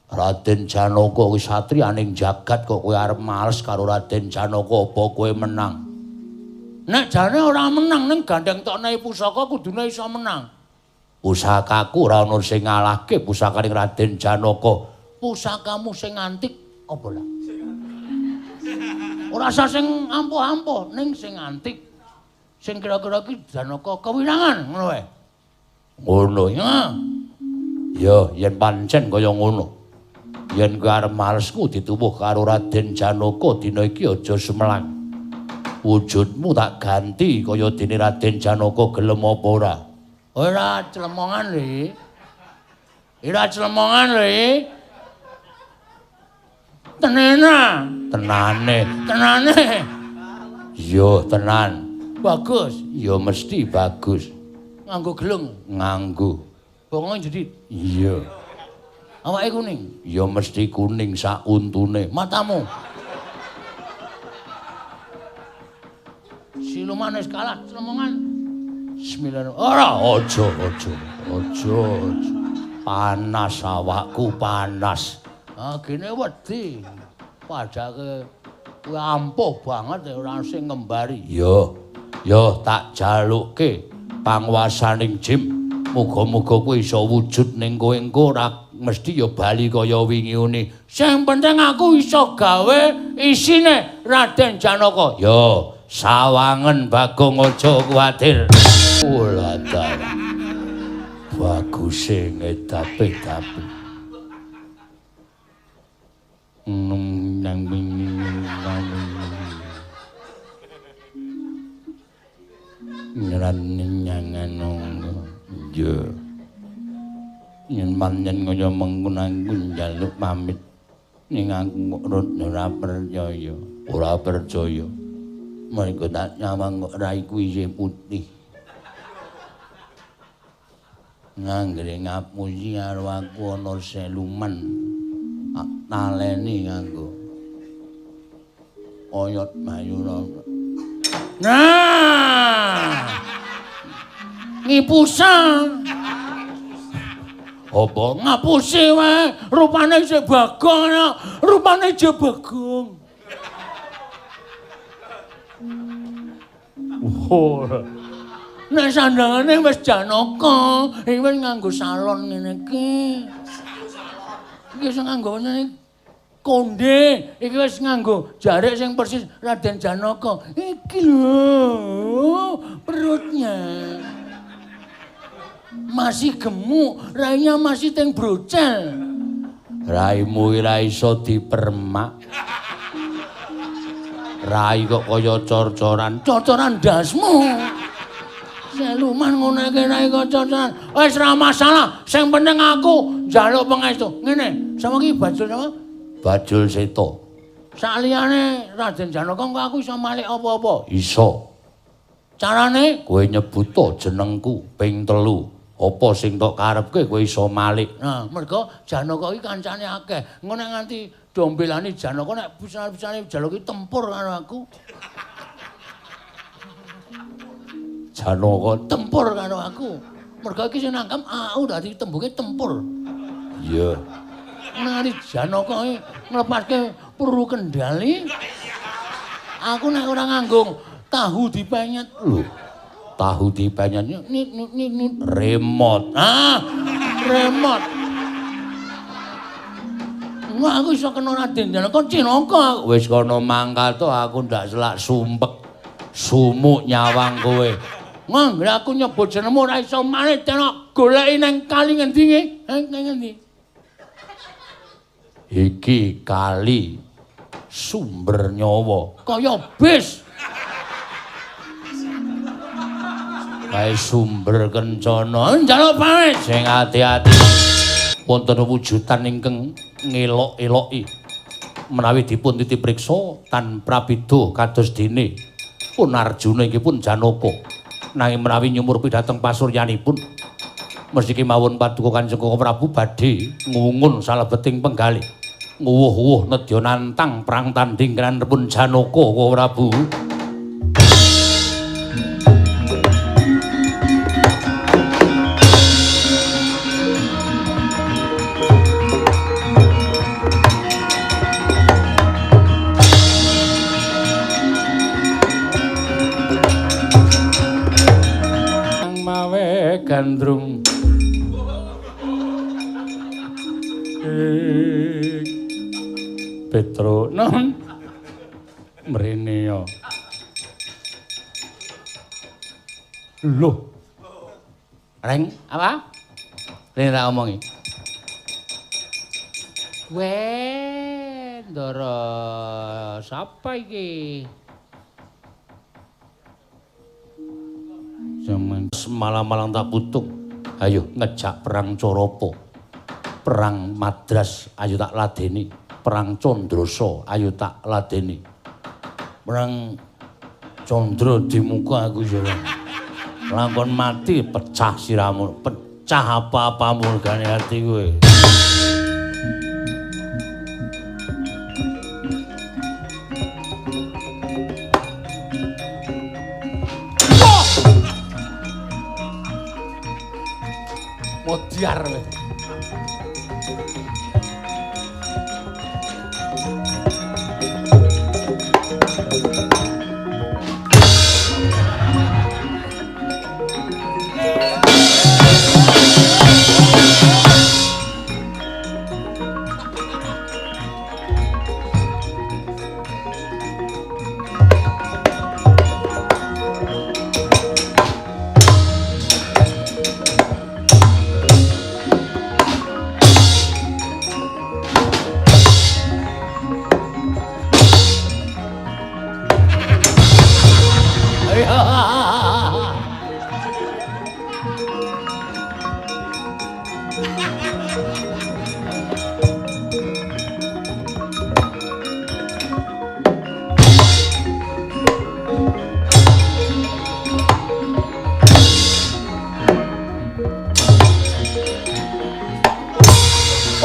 D: Raden Janaka kuwi satriyaning jagat kok kowe arep males karo Raden Janaka apa kowe menang?
A: Nek jane ora menang ning gandeng tokne pusaka kudune iso menang.
D: Pusakaku ora ana sing ngalahke pusakaning Raden Janaka.
A: Pusakamu sing antik apa lah? Ora usah sing ampuh-ampuh ning sing antik. Sing kira-kira iki Janaka kewirangan ngono wae.
D: Ngono
A: ya.
D: Ya yen pancen kaya ngono. Yen kowe arep malesku dituwuh karo Raden Janaka dina iki aja sumelang. Wujudmu tak ganti kaya dene Raden Janaka gelem apa ora?
A: Ora clemongan lho. Ora clemongan lho. Tenena.
D: Tenane.
A: Tenane.
D: Iya, tenan.
A: Bagus.
D: Ya mesti bagus.
A: Nganggo gelung.
D: Nganggo.
A: Bongonge jedhit.
D: Iya.
A: Awake kuning.
D: Ya mesti kuning sak untune.
A: Matamu. Siluman wis kalah clemongan. Bismillahirrahmanirrahim.
D: Ora, aja, aja, aja, aja. Panas awakku, panas.
A: Ah, gene wedi. Padake kuwi ampuh banget ora sing ngembari.
D: Yo, yo tak jalukke panguwasaning Jim. Muga-muga kuwi iso wujud ning kowe engko ora mesti ya bali kaya wingi une.
A: Sing penting aku iso gawe isine Raden Janaka.
D: Yo, sawangen Bagong aja kuwatir. Ula ta. Baguse ngedape-dape. Nang iya. Yen pancen kaya mengkono aku njaluk pamit ning aku kok ora percaya. Ora percaya. Mergo tak nyawang kok raiku isih putih. Nganggere ngapusi karo aku ana seluman. Tak taleni nganggo oyot mayura.
A: Nah. Ngipusa.
D: Apa
A: ngapusi wae? Rupane isih Bagong, rupane isih Bagong. Oh. Nek sandangane wis Janaka, iki wis nganggo salon ngene iki. Iki sing nganggo ngene konde, iki wis nganggo jarik sing persis Raden Janaka. Iki lho, perutnya masih gemuk, rainya masih teng brocel.
D: Raimu ora iso dipermak. Rai kok kaya cor-coran,
A: cor-coran ndasmu. Siluman ngono iki rai kok cor-coran. Wis ora masalah, sing penting aku njaluk pangestu. Ngene, sama iki Bajul sama?
D: Bajul Seta.
A: Saliyane Raden Janaka engko aku iso malik apa-apa?
D: Iso.
A: Carane
D: kowe nyebuta jenengku ping 3. Apa sing tok karepke kowe iso malik.
A: Nah, mergo Janaka iki kancane akeh. Engko nek nganti dombelane Janaka nek pisan-pisane Janaka iki tempur karo aku.
D: Janaka
A: tempur karo aku. Mergo iki sing nangkep aku dadi tembunge tempur.
D: Iya.
A: Nek nganti Janaka iki nglepaske peluru kendali, aku nek ora nganggo tahu dipenyet.
D: Lho. Tahu dipenyet
A: nit nit nit nit
D: remote.
A: Ah, remote. Aku iso kena Raden Janaka cilaka. Wis kono mangkat to aku ndak selak sumpek. Sumuk nyawang kowe. Nggih aku nyebut jenengmu ora iso maneh tenok goleki nang kali ngendi nggih? Nang ngendi? Iki kali sumber nyawa kaya bis. Kae sumber kencana njaluk pamit sing ati-ati. Wonten wujudan ingkang ngelok-eloki menawi dipun titipriksa tan prabida kados dene pun Arjuna inggih pun Janaka. Nanging menawi nyumurpi dhateng pasuryanipun mesti kemawon paduka Kanjeng Prabu badhe ngungun salebeting penggalih nguwuh-uwuh nedya nantang perang tanding kranipun Janaka Prabu. Gandrung Petro non mrene yo. Loh. Reng apa? Rene tak omongi. Weh, Ndara sapa iki? Jaman semalam-malam tak putung. Ayo ngejak perang Coropo, perang Madras, ayo tak ladeni, perang Condroso, ayo tak ladeni. Perang Condro di muka aku ya. Lakon mati pecah siramu, pecah apa-apamu gane ati kowe.
B: Modiar kowe.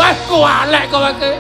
B: Wah, kualek kowe iki.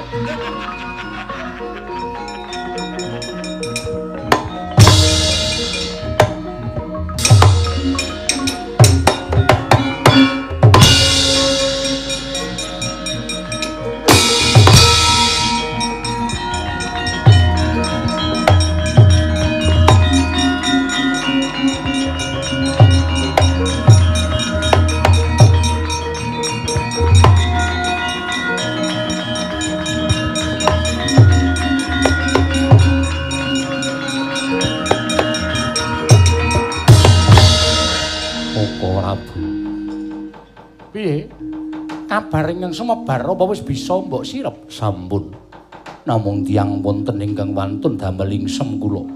B: Piye? Kabar ingkang sumebar apa wis bisa mbok sirep?
D: Sampun. Namung tiyang wonten ingkang wantun damel ingsem kula.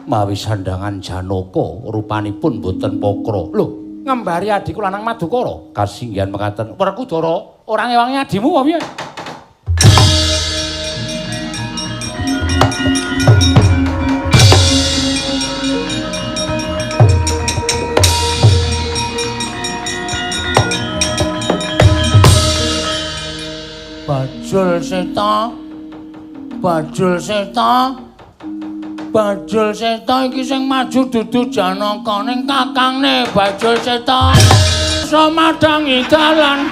D: Mawi sandhangan Janaka rupanipun boten pokra.
B: Lho, ngembari adhiku lanang Madukara.
D: Kasinggihan mekaten.
B: Werkudara ora ngewangi adhimu apa piye?
A: Bajul Seta, Bajul Seta, Bajul Seta iki sing maju dudu Janaka ning kakangne Bajul Seta. Samadhangi dalan.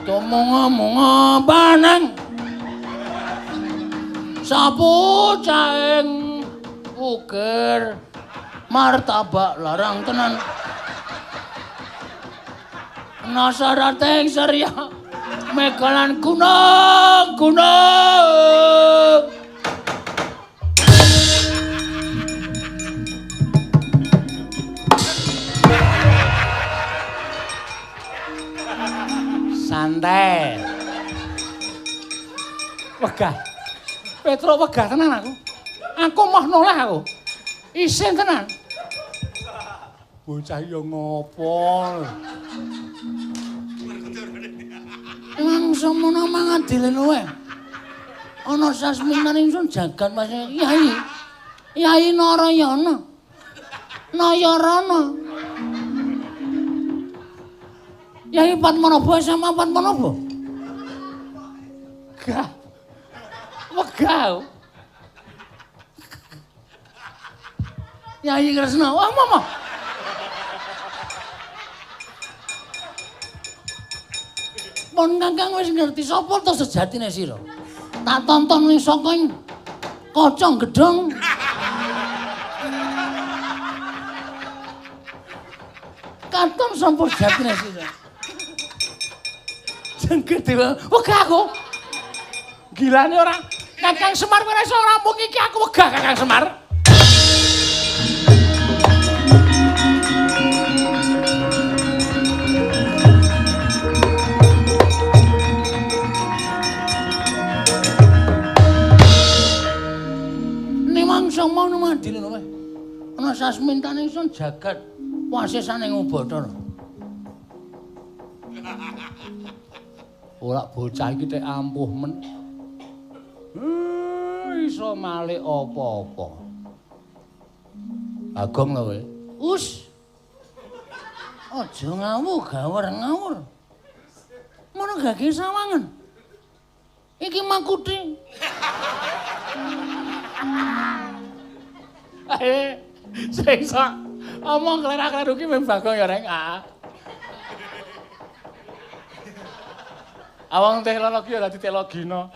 A: Tumunga-munga paneng. Sapu caing ukir martabak larang tenan. Nasarating Surya Megalan gunung, gunung. Santai.
B: Wegah. Petro wegah tenan aku. Aku moh noleh aku. Isin tenan. Bocah yo ngopo?
A: Emang semono mangadile luwe. Ana sasminan ingsun jagat Mas Yai. Yai Narayana. Nayarana. Yai Padmanabha sama Padmanabha.
B: Gah. Wegah.
A: Yai Kresna, wah mama. Pon Kakang wis ngerti sapa to sejatine sira. Tak tonton ning saka ing kaca gedhong. Katon sapa sejatine sira.
B: Jengger dewa. Wegah aku. Gilane ora. Kakang Semar ora iso rampung iki aku wegah Kakang Semar.
A: Semana mandine kowe. Ana sasmintane ingsun jagat wasesane Bathara.
B: Ora bocah iki tek ampuh men. Iso malik apa-apa.
A: Bagong lho kowe. Us. Aja ngawur gawur ngawur. Mono gage sawangan. Iki makuti.
B: Sing sok omong klerak-kleru ki mung Bagong ya reng. Awang teknologi ya dadi telogina.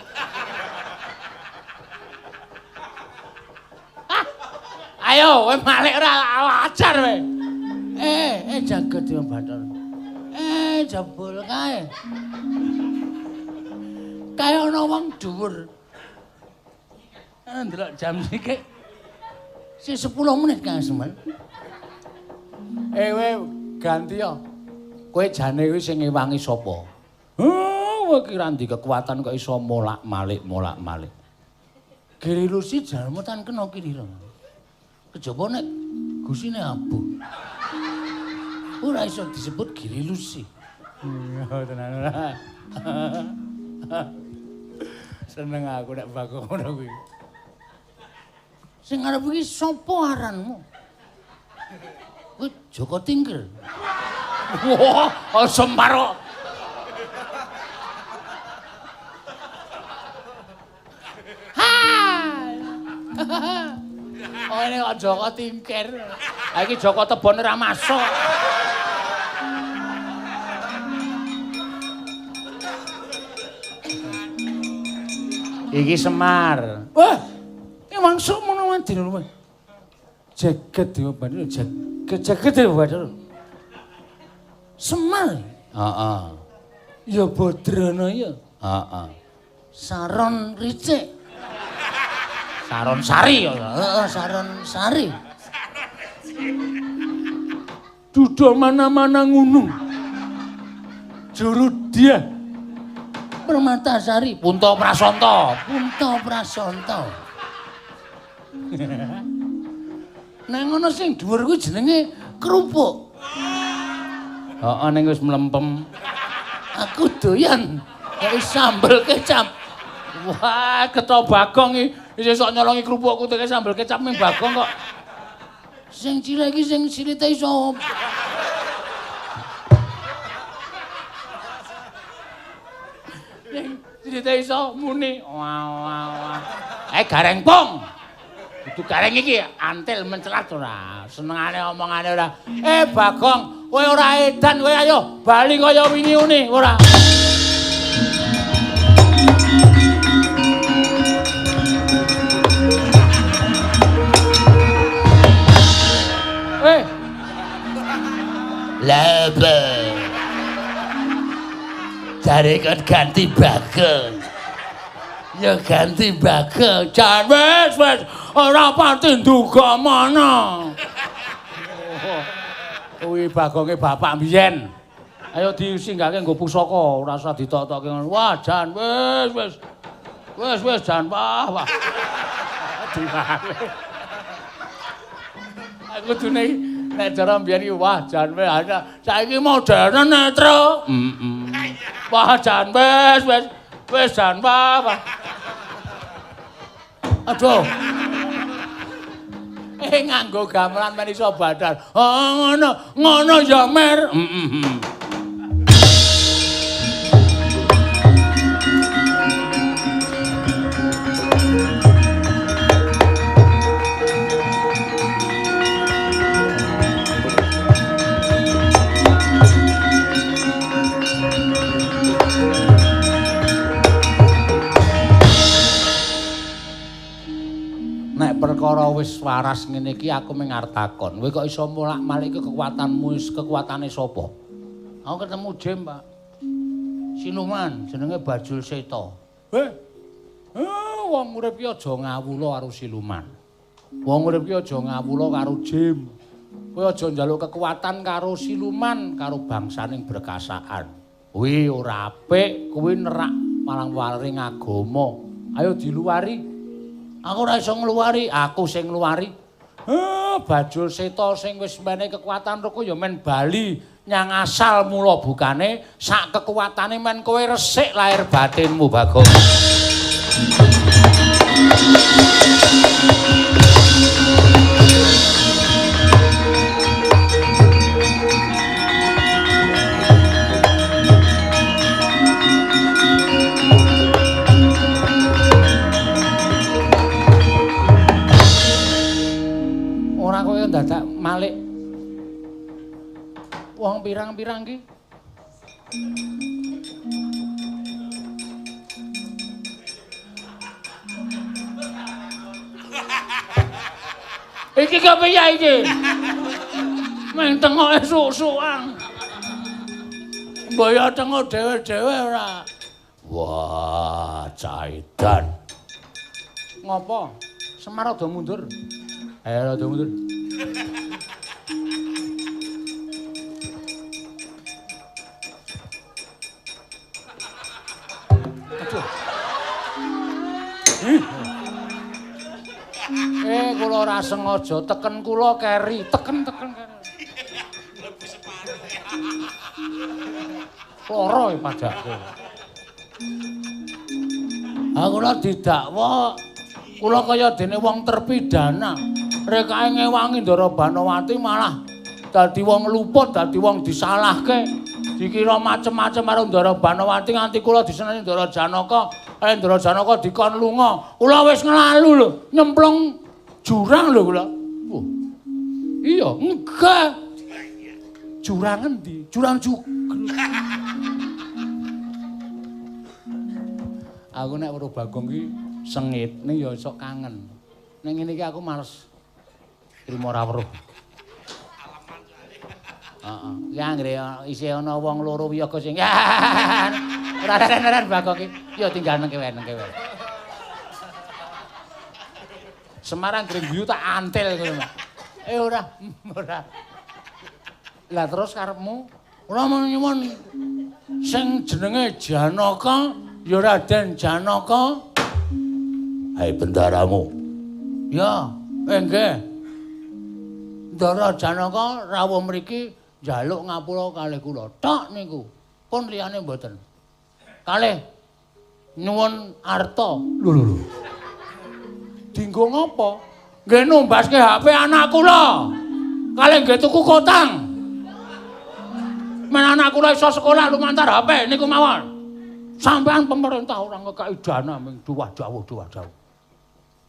B: Ayo kowe malik ora ajar kowe.
A: Jagat Dewa Bathara. Jebul kae. Kae ana wong dhuwur. Ndelok jam sithik. Si 10 menit Kang Semar.
B: Kowe ganti ya. Kowe jane kuwi sing ngewangi sapa? Kowe ki ra ndek kekuatan kok iso molak-malik molak-malik.
A: Giri Lusi jalma tan kena kirira. Kejaba nek gusine abuh. Ora iso disebut Giri Lusi.
B: Iya tenan ora. Seneng aku nek Bagong ngono kuwi.
A: Sing arep iki sapa aranmu? Kowe Joko Tingkir.
B: Wah, Semar kok. Oh, ini kok Joko Tingkir. Ha iki Joko Tebon ora masuk. Iki Semar.
A: Wah, emang sok mono mandine kowe. Jagat Dewa Bathara, jagat jagat Dewa Bathara. Semar.
D: Heeh.
A: Ya Badrana ya.
D: Heeh.
A: Saron Ricik.
B: Saron Sari ya.
A: Heeh, Saron Sari. Duda mana-mana ngunung. Juru dia. Permatasari,
B: Punta Prasanta.
A: Punta Prasanta. Nang ngono sing dhuwur kuwi jenenge kerupuk.
B: Heeh, ning wis mlempem.
A: Aku doyan kaya sambel kecap.
B: Wah, getha Bagong iki isih sok nyolongi kerupukku teke sambel kecap ning Bagong kok.
A: Sing cilik iki sing silite iso.
B: Sing silite iso muni. Wah wah wah. Gareng pong. Dudu gareng iki antil mencelat ora. Senengane omongane ora. Bagong, kowe ora edan kowe ayo bali kaya wingi uni ora.
D: Lebe.
A: Jare kon ganti Bagong. Ya ganti Bagong. Jan wis wis ora pati nduga mana. Kuwi Bagonge bapak mbiyen. Ayo disinggahke nggo pusaka, ora usah ditok-tokke ngono. Wah, jan wis wis. Wis wis jan wah wah. Dimane. Aku kudune nek cara mbiyen iki wah jan wis saiki modern netro. Heeh. Wah jan wis wis wis jan wah wah. Aduh. Nganggo gamelan men iso badal. Oh ngono, ngono ya Mer. Heeh. Perkara wis waras ngene iki aku mung arep takon. Kowe kok iso molak-malik kekuatanmu wis kekuatane sapa? Aku ketemu Jim, Pak. Siluman jenenge Bajul Seta. Heh. Wong urip ki aja ngawula karo siluman. Wong urip ki aja ngawula karo Jim. Kowe aja njaluk kekuatan karo siluman, karo bangsaning berkasaan. Kuwi ora apik, kuwi nerak marang waring agama. Ayo diluwari. Aku ora iso ngluwari, aku sing ngluwari. Bajul Seta sing wis menehi kekuatan ruku ya men bali nyang asal mula bukane sak kekuatane men kowe resik lahir batinmu, Bagong. Dadak malik wong pirang-pirang ki. Iki kepiye iki? Meng tengoke suk-sukan. Mbok ya tengok dhewe-dhewe ora. Wah, caidan. Ngopo? Semar rada mundur. Ayo rada mundur. Aduh. Kula ora sengaja teken kula keri, teken-teken keri. Lara e padake. Aku ora didakwa, kula kaya dene wong terpidana. Rekae ngewangi Ndara Banowati malah dadi wong luput, dadi wong disalahke. Dikira macem-macem karo Ndara Banowati nganti kula diseneni Ndara Janaka, Ndara Janaka dikon lunga. Kula wis nglalu lho, nyemplung jurang lho kula. Wah. Iya, enggak. Jurang endi? Jurang jugruk. Aku nek weruh Bagong ki sengit ning ya iso kangen. Ning ngene iki aku males. Trimo ora weruh. Heeh. Ki anggere isih ana wong loro wiyaga sing ora ora Bagong ki. Ya tinggal nang kewe nang kewe. Semarang anggere guyu tak antil ngono. Ora, ora. Lah terus karepmu? Ora nyuwun sing jenenge Janaka ya Raden Janaka. Hai bendaramu. Ya, nggih. Ndara Janaka rawuh mriki njaluk ngapura kalih kula. Tok niku. Pun liyane mboten. Kalih nyuwun arta. Lho lho lho. Dinggo ngapa? Nggih numbaske HP anak kula. Kalih nggih tuku kotang. Men anak kula iso sekolah lumantar HP niku mawon. Sampean pemerintah ora ngekeki dana ming duwah dawuh duwah dawuh.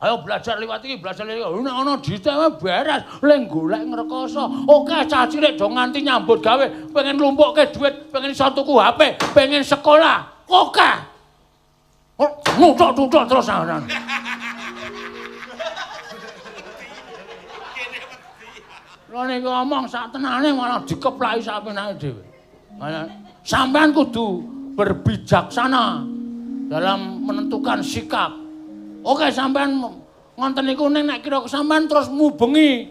A: Ayo belajar liwat iki, belajar liwat iki. Nek ana dite beres, le golek ngrekoso. Oke, cah cilik do nganti nyambut gawe, pengen lumpukke dhuwit, pengen iso tuku HP, pengen sekolah. Oke. Nguthuk-nguthuk terus aran. Lha nek ngomong sak tenane malah dikeplaki sak penake dhewe. Sampean kudu berbijaksana dalam menentukan sikap. Oke, sampean ngonten niku ning nek kira sampean terus mubengi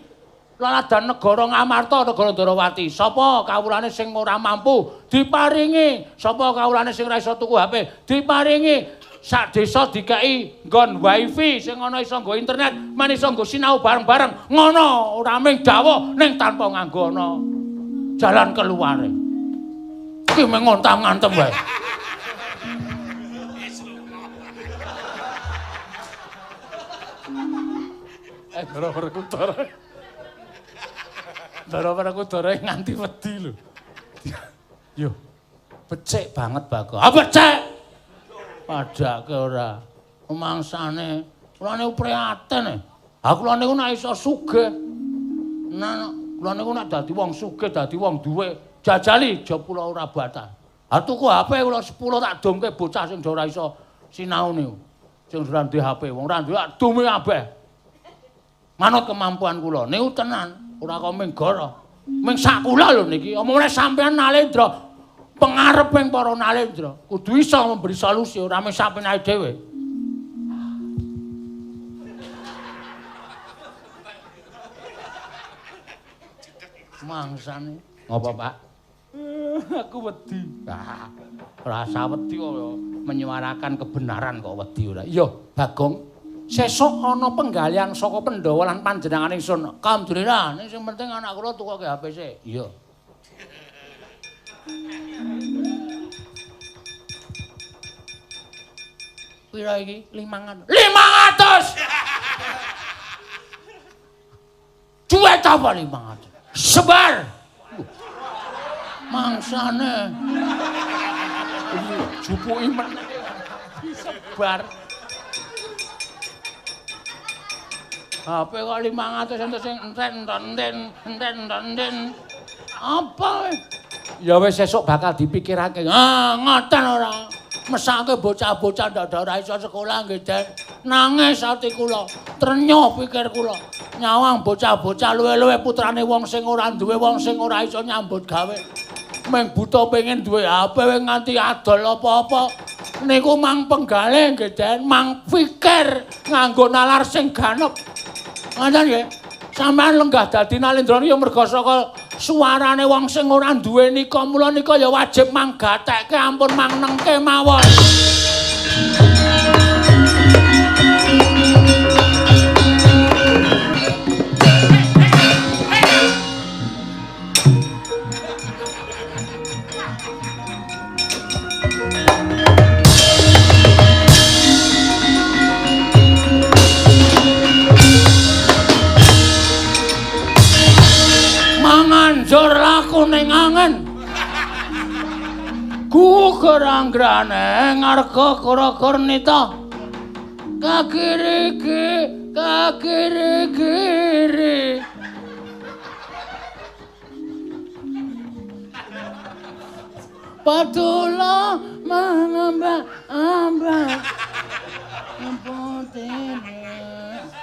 A: laladan negara Ngamarta, negara Ndorowati. Sapa kawulane sing ora mampu diparingi, sapa kawulane sing ora iso tuku HP diparingi. Sak desa dikeki nggon wifi sing ana iso nggo internet, men iso nggo sinau bareng-bareng. Ngono, ora mung dawuh ning tanpa nganggo ana jalan keluare. Iki mung ngontam-ngantem wae.
B: Ndara Werkudara. Ndara Werkudara nganti wedi lho. Yo, becik banget Bagong.
A: Ah becik. Padake ora. Mangsane kula niku prihatin. Ha kula niku nek iso sugih. Nah, kula niku nek dadi wong sugih, dadi wong duwe, jajali aja kula ora batal. Ha tuku HP kula 10 tak domke bocah sing ora iso sinau niku. Sing ora duwe HP, wong ora duwe tak dome kabeh. Manut kemampuan kula niku tenan, ora kok mung goro. Mung sak kula lho niki, omongane sampean Nalendra. Pengareping para Nalendra kudu iso memberi solusi ora mung sapenake dhewe. Mangsane
B: ngopo, Pak? Aku wedi.
A: Ah, rasa wedi kok menyuarakan kebenaran kok wedi ora. Iya,
B: Bagong. Sesuk ana penggalian saka Pandhawa lan panjenengan ingsun.
A: Alhamdulillah, ning sing penting anak kula tukoke HP sik.
D: Iya.
A: Pira iki? 500. 500. Duit apa 500? Sebar. Mangsane.
B: Jupuki meneh. Sebar.
A: HP kok 500 entuk sing enten-enten. Apa?
B: Ya wis sesuk bakal dipikirake.
A: Ah, ngoten ora. Mesake bocah-bocah ndak ora iso sekolah nggih, Den. Nangis ati kula, trenyuh pikir kula. Nyawang bocah-bocah luwe-luwe putrane wong sing ora duwe, wong sing ora iso nyambut gawe. Mung buta pengen duwe HP nganti adol apa-apa. Niku mang penggalih nggih, Den, mang pikir nganggo nalar sing ganep. Ngoten nggih. Sampeyan lenggah dadi Nalendra ya merga saka suarane wong sing ora duwe nika, mula nika ya wajib manggatekke ampun mangnengke mawon. Manganjur laku ning angen. Gugur anggrane ngarga kura-kurnita. Kakiri-kiri, kakiri-kiri. Padula mengambak-ambak.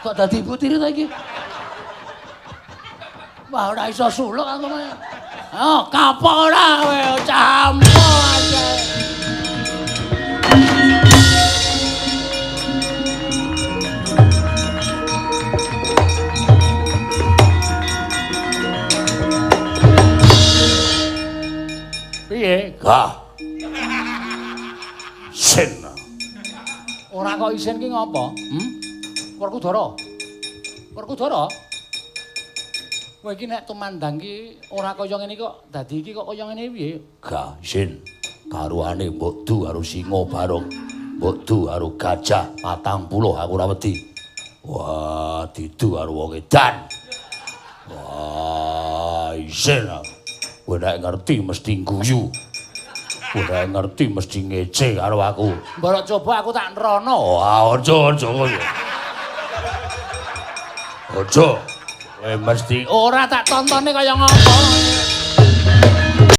A: Kok dadi ibu tiri ta iki? Wah, ora iso suluk aku mah. Oh, kapok ora kowe campo aja. Piye?
D: Gah. Sin.
B: Ora kok isin ki ngopo?
A: Hmm?
B: Werkudara. Werkudara. Kowe iki nek tumandang ki ora kaya ngene kok dadi iki kok kaya ngene piye?
D: Gah, isin. Karuane mbok du karo singa barong. Mbok du karo gajah 40 aku ora wedi. Wah, didu karo wong edan. Wah, isin. Kowe nek ngerti mesti guyu. Kowe nek ngerti mesti ngece karo aku.
B: Mbok coba aku tak nrono.
D: Wah, aja aja kowe. Aja. Kowe mesti
B: ora tak tontone kaya ngopo.